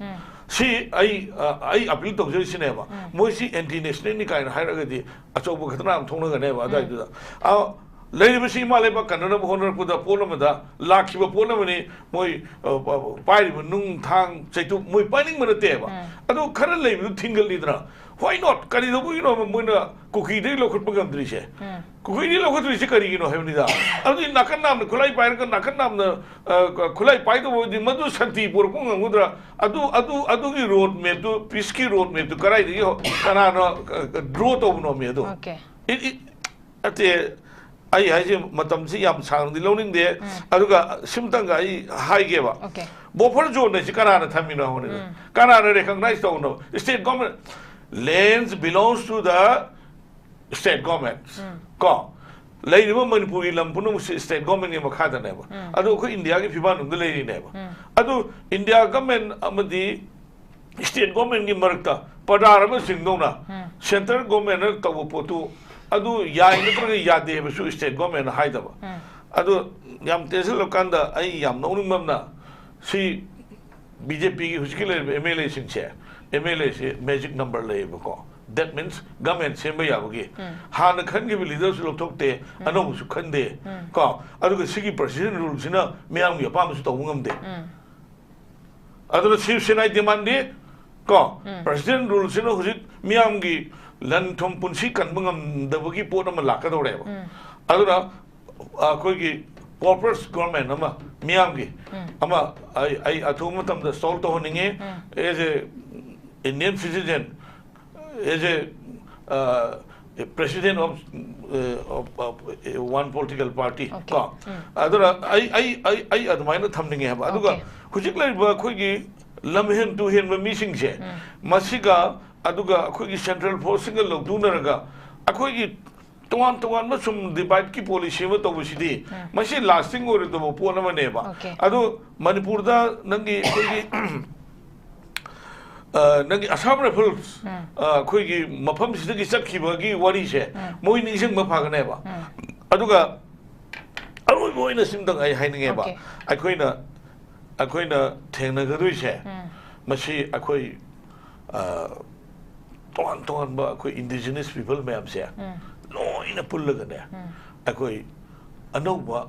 ꯁꯤ ꯑꯩ ꯑ, ꯑꯩ ꯑꯄꯤꯜ ꯇꯧꯖꯔꯤꯁꯤꯅꯦꯕ꯫ ꯃꯣꯏꯁꯤ ꯑꯦꯟꯇꯤ ꯅꯦꯁꯅꯦꯜꯅꯤ ꯀꯥꯏꯅ ꯍꯥꯏꯔꯒꯗꯤ ꯑꯆꯧꯕ ꯈꯗꯅꯥ ꯑꯃ ꯊꯣꯛꯅꯒꯅꯦꯕ ꯑꯗꯨꯋꯥꯏꯗꯨꯗ꯫ ꯑ, ꯂꯩꯔꯤꯕꯁꯤ ꯏꯃꯥ ꯂꯩꯕꯥꯛ ꯀꯟꯅꯅꯕ ꯍꯣꯠꯅꯔꯛꯄꯗ ꯄꯣꯠ ꯑꯃꯗ ꯂꯥꯛꯈꯤꯕ ꯄꯣꯠ ꯑꯃꯅꯤ꯫ ꯃꯣꯏ ꯑ, ꯑ, ꯄꯥꯏꯔꯤꯕ ꯅꯨꯡ ꯊꯥꯡ ꯆꯩꯇꯨꯞ ꯃꯣꯏ ꯄꯥꯏꯅꯤꯡꯕ ꯅꯠꯇꯦꯕ꯫ ꯑꯗꯨ ꯈꯔ ꯂꯩꯕꯗꯨ ꯊꯤꯡꯒꯠꯂꯤꯗꯅ꯫ Why not? ꯀꯔꯤꯗꯧꯕꯒꯤꯅꯣ ꯃꯣꯏꯅ ꯀꯨꯀꯤꯗꯒꯤ ꯂꯧꯈꯠꯄ ꯉꯝꯗ꯭ꯔꯤꯁꯦ? ꯀꯨꯀꯤꯗꯒꯤ ꯂꯧꯈꯠꯇ꯭ꯔꯤꯁꯦ ꯀꯔꯤꯒꯤꯅꯣ ꯍꯥꯏꯕꯅꯤꯗ꯫ ꯑꯗꯨꯗꯤ ꯅꯥꯀꯟ ꯅꯥꯝꯅ ꯈꯨꯠꯂꯥꯏ ꯄꯥꯏꯔꯒ ꯅꯥꯀꯟ ꯅꯥꯝꯅ ꯑ, ꯈꯨꯠꯂꯥꯏ ꯄꯥꯏꯗꯧꯕ ꯑꯣꯏꯔꯗꯤ ꯃꯗꯨ ꯁꯥꯟꯇꯤ ꯄꯨꯔꯛꯄ ꯉꯝꯒꯗ꯭ꯔꯥ? ꯑꯗꯨ ꯑꯗꯨ ꯑꯗꯨꯒꯤ ꯔꯣꯗ ꯃꯦꯞꯇꯨ, ꯄꯤꯁꯀꯤ ꯔꯣꯗ ꯃꯦꯞꯇꯨ ꯀꯗꯥꯏꯗꯒꯤ ꯍꯧ- ꯀꯅꯥꯅ ꯗ꯭ꯔꯣ ꯇꯧꯕꯅꯣꯃꯤ ꯑꯗꯣ? ꯑꯣꯀꯦ꯫ ꯏ- ꯏ- ꯅꯠꯇꯦ, ꯑꯩ ꯍꯥꯏꯁꯦ ꯃꯇꯝꯁꯤ ꯌꯥꯝ ꯁꯥꯡꯅꯗꯤ ꯂꯧꯅꯤꯡꯗꯦ꯫ ꯑꯗꯨꯒ ꯁꯤꯝꯇꯪꯒ ꯑꯩ ꯍꯥꯏꯒꯦꯕ꯫ ꯑꯣꯀꯦ꯫ ꯕꯐꯔ ꯖꯣꯟ ꯍꯥꯏꯁꯤ ꯀꯅꯥꯅ ꯊꯝꯃꯤꯅꯣ ꯍꯥꯏꯕꯅꯤꯗ? ꯀꯅꯥꯅ ꯔꯦꯀꯒꯅꯥꯏꯖ ꯇꯧꯕꯅꯣ? State government, lands belongs to the state government. ꯀꯣ, ꯂꯩꯔꯤꯕ ꯃꯅꯤꯄꯨꯔꯒꯤ ꯂꯝ ꯄꯨꯝꯅꯃꯛꯁꯤ ꯁ꯭ꯇꯦꯠ ꯒꯣꯔꯃꯦꯟꯒꯤ ꯃꯈꯥꯗꯅꯦꯕ꯫ ꯑꯗꯣ ꯑꯩꯈꯣꯏ ꯏꯟꯗꯤꯌꯥꯒꯤ ꯐꯤꯕꯥꯟ ꯑꯃꯗ ꯂꯩꯔꯤꯅꯦꯕ꯫ ꯑꯗꯨ ꯏꯟꯗꯤꯌꯥ ꯒꯣꯔꯃꯦꯟ ꯑꯃꯗꯤ ꯁ꯭ꯇꯦꯠ ꯒꯣꯔꯃꯦꯟꯒꯤ ꯃꯔꯛꯇ ꯄꯔꯗꯥꯔ ꯑꯃ ꯆꯤꯡꯗꯧꯅ ꯁꯦꯟꯇ꯭ꯔꯦꯜ ꯒꯣꯔꯃꯦꯟꯅ ꯇꯧꯕ ꯄꯣꯠꯇꯨ ꯑꯗꯨ ꯌꯥꯏ ꯅꯠꯇ꯭ꯔꯒ ꯌꯥꯗꯦ ꯍꯥꯏꯕꯁꯨ ꯁ꯭ꯇꯦꯠ ꯒꯣꯔꯃꯦꯟꯅ ꯍꯥꯏꯗꯕ꯫ ꯑꯗꯨ ꯌꯥꯝ ꯇꯦꯟꯁꯤꯜꯂꯀꯥꯟꯗ ꯑꯩ ꯌꯥꯝ ꯅꯣꯛꯅꯤꯡꯕ ꯑꯃꯅ ꯁꯤ ꯕꯤ ꯖꯦ ꯄꯤꯒꯤ ꯍꯧꯖꯤꯛꯀꯤ ꯂꯩꯔꯤꯕ ꯑꯦꯝ ꯑꯦꯜ ꯑꯦꯁꯤꯡꯁꯦ, ꯑꯦꯝ ꯑꯦꯜ ꯑꯦꯁꯦ ꯃꯦꯖꯤꯛ ꯅꯝꯕꯔ ꯂꯩꯌꯦꯕꯀꯣ꯫ That means ꯒꯃꯦꯟ ꯁꯦꯝꯕ ꯌꯥꯕꯒꯤ ꯍꯥꯟꯅ ꯈꯟꯈꯤꯕ ꯂꯤꯗꯔꯁꯨ ꯂꯧꯊꯣꯛꯇꯦ, ꯑꯅꯧꯕꯁꯨ ꯈꯟꯗꯦ ꯀꯣ꯫ ꯑꯗꯨꯒ ꯁꯤꯒꯤ ꯄ꯭ꯔꯁꯤꯗꯦꯟ ꯔꯨꯜꯁꯤꯅ ꯃꯤꯌꯥꯝꯒꯤ ꯑꯄꯥꯝꯕꯁꯨ ꯇꯧꯕ ꯉꯝꯗꯦ꯫ ꯑꯗꯨꯅ ꯁꯤꯕ ꯁꯦꯅꯥꯒꯤ ꯗꯤꯃꯥꯟꯗꯤ ꯀꯣ, ꯄ꯭ꯔꯁꯤꯗꯦꯟ ꯔꯨꯜꯁꯤꯅ ꯍꯧꯖꯤꯛ ꯃꯤꯌꯥꯝꯒꯤ ꯂꯟ ꯊꯨꯝ ꯄꯨꯟꯁꯤ ꯀꯟꯕ ꯉꯝꯗꯕꯒꯤ ꯄꯣꯠ ꯑꯃ ꯂꯥꯛꯀꯗꯧꯔꯦꯕ꯫ ꯑꯗꯨꯅ ꯑꯩꯈꯣꯏꯒꯤ ꯄꯣꯄꯔꯁ ꯒꯣꯔꯃꯦꯟ ꯑꯃ, ꯃꯤꯌꯥꯝꯒꯤ ꯑꯃ ꯑꯩ ꯑꯩ ꯑꯊꯨꯕ ꯃꯇꯝꯗ ꯁꯣꯜꯕ ꯇꯧꯍꯟꯅꯤꯡꯉꯤ꯫ As a Indian citizen, as a uh, president of, uh, of, of uh, one political party Okay. ꯀꯣ꯫ ꯑꯗꯨꯅ ꯑꯩ ꯑꯩ ꯑꯩ ꯑꯩ ꯑꯗꯨꯃꯥꯏꯅ ꯊꯝꯅꯤꯡꯉꯦ ꯍꯥꯏꯕ꯫ ꯑꯗꯨꯒ Okay. ꯍꯧꯖꯤꯛ ꯂꯩꯔꯤꯕ ꯑꯩꯈꯣꯏꯒꯤ ꯂꯝꯍꯦꯟ ꯇꯨꯍꯦꯟꯕ ꯃꯤꯁꯤꯡꯁꯦ ꯃꯁꯤꯒ ꯑꯗꯨꯒ ꯑꯩꯈꯣꯏꯒꯤ ꯁꯦꯟꯇ꯭ꯔꯦꯜ ꯐꯣꯔꯁꯁꯤꯡꯒ ꯂꯧꯊꯣꯛꯅꯔꯒ ꯑꯩꯈꯣꯏꯒꯤ ꯇꯣꯉꯥꯟ ꯇꯣꯉꯥꯟꯕ ꯁꯨꯝ ꯗꯤꯕꯥꯏꯠꯀꯤ ꯄꯣꯂꯤꯁꯤ ꯑꯃ ꯇꯧꯕꯁꯤꯗꯤ ꯃꯁꯤ ꯂꯥꯁꯇꯤꯡ ꯑꯣꯏꯔꯣꯏꯗꯕ ꯄꯣꯠ ꯑꯃꯅꯦꯕ꯫ Okay. ꯑꯗꯣ ꯃꯅꯤꯄꯨꯔꯗ ꯅꯪꯒꯤ ꯑꯩꯈꯣꯏꯒꯤ ꯑ, ꯅꯪꯒꯤ Assam Rifles, ꯑ, ꯑꯩꯈꯣꯏꯒꯤ ꯃꯐꯝꯁꯤꯗꯒꯤ ꯆꯠꯈꯤꯕꯒꯤ ꯋꯥꯔꯤꯁꯦ ꯃꯣꯏ ꯅꯤꯡꯁꯤꯡꯕ ꯐꯒꯅꯦꯕ꯫ ꯑꯗꯨꯒ ꯑꯔꯣꯏꯕ ꯑꯣꯏꯅ ꯁꯤꯝꯇꯪ ꯑꯩ ꯍꯥꯏꯅꯤꯡꯉꯦꯕ꯫ Okay. ꯑꯩꯈꯣꯏꯅ ꯑꯩꯈꯣꯏꯅ ꯊꯦꯡꯅꯒꯗꯣꯏꯁꯦ, ꯃꯁꯤ ꯑꯩꯈꯣꯏ, ꯑ, ꯇꯣꯉꯥꯟ ꯇꯣꯉꯥꯟꯕ ꯑꯩꯈꯣꯏ indigenous people ꯃꯌꯥꯝꯁꯦ ꯂꯣꯏꯅ ꯄꯨꯜꯂꯒꯅꯦ, ꯑꯩꯈꯣꯏ ꯑꯅꯧꯕ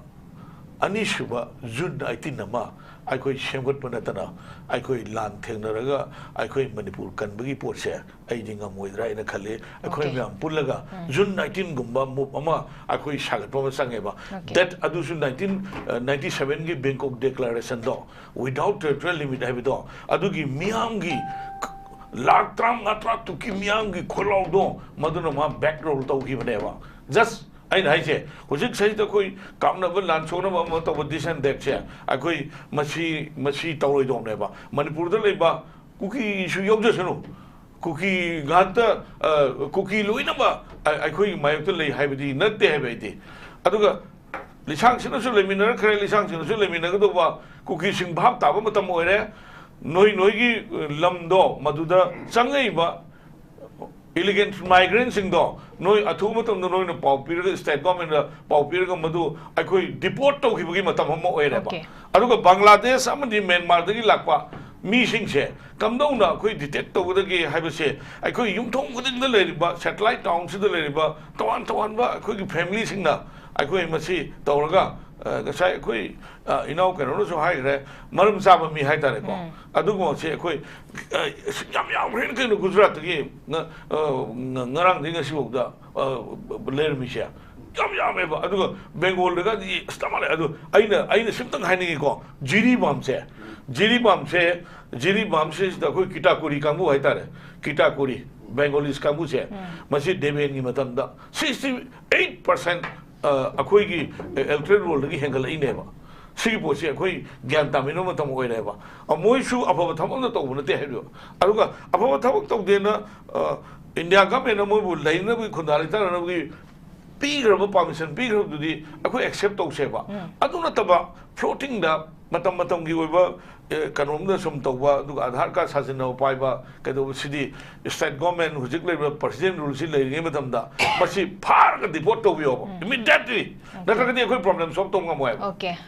ꯑꯅꯤꯁꯨꯕ June nineteen ꯑꯃ ꯑꯩꯈꯣꯏ ꯁꯦꯝꯒꯠꯄ ꯅꯠꯇꯅ, ꯑꯩꯈꯣꯏ ꯂꯥꯟ ꯊꯦꯡꯅꯔꯒ ꯑꯩꯈꯣꯏ ꯃꯅꯤꯄꯨꯔ ꯀꯟꯕꯒꯤ ꯄꯣꯠꯁꯦ ꯑꯩꯗꯤ ꯉꯝꯃꯣꯏꯗ꯭ꯔꯥ ꯍꯥꯏꯅ ꯈꯜꯂꯤ꯫ ꯑꯩꯈꯣꯏ Okay. ꯃꯌꯥꯝ ꯄꯨꯜꯂꯒ June nineteen ꯒꯨꯝꯕ move ꯑꯃ ꯑꯩꯈꯣꯏ ꯁꯥꯒꯠꯄ ꯑꯃ ꯆꯪꯉꯦꯕ꯫ Okay. That ꯑꯗꯨꯁꯨ nineteen ninety seven ꯒꯤ Bangkok Declaration ꯗꯣ, without territorial limit ꯍꯥꯏꯕꯗꯣ, ꯑꯗꯨꯒꯤ ꯃꯤꯌꯥꯝꯒꯤ ꯂꯥꯈ ꯇꯔꯥꯃꯉꯥ, ꯇꯔꯥꯇꯔꯨꯛꯀꯤ ꯃꯤꯌꯥꯝꯒꯤ ꯈꯣꯜꯂꯥꯎꯗꯣ, ꯃꯗꯨꯅ ꯃꯥ back roll ꯇꯧꯈꯤꯕꯅꯦꯕ꯫ Just ꯑꯩꯅ ꯍꯥꯏꯁꯦ, ꯍꯧꯖꯤꯛ ꯁꯤꯗ ꯑꯩꯈꯣꯏ ꯀꯥꯞꯅꯕ, ꯂꯥꯟ ꯁꯣꯛꯅꯕ ꯑꯃ ꯇꯧꯕ, this and that ꯁꯦ ꯑꯩꯈꯣꯏ ꯃꯁꯤ, ꯃꯁꯤ ꯇꯧꯔꯣꯏꯗꯧꯕꯅꯦꯕ꯫ ꯃꯅꯤꯄꯨꯔꯗ ꯂꯩꯕ ꯀꯨꯀꯤꯁꯨ ꯌꯥꯎꯖꯁꯅꯨ, ꯀꯨꯀꯤ ꯉꯥꯛꯇ, ꯑ, ꯀꯨꯀꯤ ꯂꯣꯏꯅꯃꯛ ꯑ-, ꯑꯩꯈꯣꯏꯒꯤ ꯃꯥꯌꯣꯛꯇ ꯂꯩ ꯍꯥꯏꯕꯗꯤ ꯅꯠꯇꯦ ꯍꯥꯏꯕ ꯑꯩꯗꯤ꯫ ꯑꯗꯨꯒ ꯂꯤꯁꯥꯡꯁꯤꯟꯅꯁꯨ ꯂꯩꯃꯤꯟꯅꯔꯛꯈ꯭ꯔꯦ, ꯂꯤꯁꯥꯡꯁꯤꯟꯅꯁꯨ ꯂꯩꯃꯤꯟꯅꯒꯗꯧꯕ ꯀꯨꯀꯤꯁꯤꯡ ꯚꯥꯞ ꯇꯥꯕ ꯃꯇꯝ ꯑꯣꯏꯔꯦ꯫ ꯅꯣꯏ, ꯅꯣꯏꯒꯤ ꯂꯝꯗꯣ, ꯃꯗꯨꯗ ꯆꯪꯉꯛꯏꯕ illegal migrant ꯁꯤꯡꯗꯣ ꯅꯣꯏ ꯑꯊꯨꯕ ꯃꯇꯝꯗ ꯅꯣꯏꯅ ꯄꯥꯎ ꯄꯤꯔꯒ, state government ꯇ ꯄꯥꯎ ꯄꯤꯔꯒ, ꯃꯗꯨ ꯑꯩꯈꯣꯏ deport ꯇꯧꯈꯤꯕꯒꯤ ꯃꯇꯝ ꯑꯃ ꯑꯣꯏꯔꯦꯕ꯫ Okay. ꯑꯗꯨꯒ ꯕꯪꯒ꯭ꯂꯥꯗꯦꯁ ꯑꯃꯗꯤ ꯃ꯭ꯌꯥꯟꯃꯥꯔꯗꯒꯤ ꯂꯥꯛꯄ ꯃꯤꯁꯤꯡꯁꯦ ꯀꯝꯗꯧꯅ ꯑꯩꯈꯣꯏ detect ꯇꯧꯒꯗꯒꯦ ꯍꯥꯏꯕꯁꯦ, ꯑꯩꯈꯣꯏ ꯌꯨꯝꯊꯣꯡ ꯈꯨꯗꯤꯡꯗ ꯂꯩꯔꯤꯕ satellite town ꯁꯤꯗ ꯂꯩꯔꯤꯕ ꯇꯣꯉꯥꯟ ꯇꯣꯉꯥꯟꯕ ꯑꯩꯈꯣꯏꯒꯤ family ꯁꯤꯡꯅ ꯑꯩꯈꯣꯏ ꯃꯁꯤ ꯇꯧꯔꯒ, ꯑ, ꯉꯁꯥꯏ ꯑꯩꯈꯣꯏ, ꯑ, ꯏꯅꯥꯎ ꯀꯩꯅꯣꯅꯁꯨ ꯍꯥꯏꯈ꯭ꯔꯦ, ꯃꯔꯝ ꯆꯥꯕ ꯃꯤ ꯍꯥꯏꯇꯥꯔꯦꯀꯣ꯫ ꯑꯗꯨꯒꯨꯝꯕꯁꯦ ꯑꯩꯈꯣꯏ, ꯑ, ꯑꯁ, ꯌꯥꯝ ꯌꯥꯝꯈ꯭ꯔꯦꯅ ꯀꯩꯅꯣ, ꯒꯨꯖꯔꯥꯠꯇꯒꯤ ꯉ-, ꯑ, ꯉ-, ꯉꯔꯥꯡꯗꯒꯤ ꯉꯁꯤꯐꯥꯎꯗ, ꯑ, ꯂꯩꯔꯝꯃꯤꯁꯦ ꯌꯥꯝ ꯌꯥꯝꯃꯦꯕ꯫ ꯑꯗꯨꯒ ꯕꯦꯡꯒꯣꯜꯗꯒꯗꯤ ꯑꯁ ꯆꯞ ꯃꯥꯟꯅꯩ꯫ ꯑꯗꯨ ꯑꯩꯅ, ꯑꯩꯅ ꯁꯤꯝꯇꯪ ꯍꯥꯏꯅꯤꯡꯉꯤꯀꯣ, ꯖꯤꯔꯤꯕꯥꯝꯁꯦ, ꯖꯤꯔꯤꯕꯥꯝꯁꯦ, ꯖꯤꯔꯤꯕꯥꯝꯁꯦ ꯁꯤꯗ ꯑꯩꯈꯣꯏ ꯀꯤꯇꯥꯀꯨꯔꯤ ꯀꯥꯡꯕꯨ ꯍꯥꯏꯇꯥꯔꯦ, ꯀꯤꯇꯥꯀꯨꯔꯤ Bengalis ꯀꯥꯡꯕꯨꯁꯦ, ꯃꯁꯤ ꯗꯦꯕꯦꯟꯒꯤ ꯃꯇꯝꯗ sixty eight percent, ꯑ, ꯑꯩꯈꯣꯏꯒꯤ electoral roll ꯗꯒꯤ ꯍꯦꯟꯒꯠꯂꯛꯏꯅꯦꯕ꯫ ꯁꯤꯒꯤ ꯄꯣꯠꯁꯤ ꯑꯩꯈꯣꯏ ꯒ꯭ꯌꯥꯟ ꯇꯥꯃꯤꯟꯅꯕ ꯃꯇꯝ ꯑꯣꯏꯔꯦꯕ꯫ ꯑ, ꯃꯣꯏꯁꯨ ꯑꯐꯕ ꯊꯕꯛ ꯑꯝꯇ ꯇꯧꯕ ꯅꯠꯇꯦ ꯍꯥꯏꯕꯤꯕ꯫ ꯑꯗꯨꯒ ꯑꯐꯕ ꯊꯕꯛ ꯇꯧꯗꯦꯅ, ꯑ, ꯏꯟꯗꯤꯌꯥ ꯒꯚꯔꯟꯃꯦꯟꯠꯅ ꯃꯣꯏꯕꯨ ꯂꯩꯅꯕꯒꯤ, ꯈꯨꯟꯗꯥ ꯂꯩꯇꯥꯅꯅꯕꯒꯤ ꯄꯤꯈ꯭ꯔꯕ, permission ꯄꯤꯈ꯭ꯔꯕꯗꯨꯗꯤ ꯑꯩꯈꯣꯏ accept ꯇꯧꯁꯦꯕ꯫ ꯑꯗꯨ ꯅꯠꯇꯕ floating ꯗ ꯃꯇꯝ ꯃꯇꯝꯒꯤ ꯑꯣꯏꯕ ꯑꯦ, ꯀꯩꯅꯣꯝꯗ ꯁꯨꯝ ꯇꯧꯕ, ꯑꯗꯨꯒ ꯑꯙꯥꯔ ꯀꯥꯔꯗ ꯁꯥꯖꯤꯟꯅꯕ ꯄꯥꯏꯕ, ꯀꯩꯗꯧꯕ, ꯁꯤꯗꯤ state government ꯍꯧꯖꯤꯛ ꯂꯩꯔꯤꯕ president rule ꯁꯤ ꯂꯩꯔꯤꯉꯩ ꯃꯇꯝꯗ ꯃꯁꯤ ꯐꯥꯔꯒ deport ꯇꯧꯕꯤꯌꯣꯕ, immediately꯫ ꯅꯠꯇ꯭ꯔꯒꯗꯤ ꯑꯩꯈꯣꯏ problem solve ꯇꯧꯕ ꯉꯝꯃꯣꯏꯕ꯫ Okay, okay.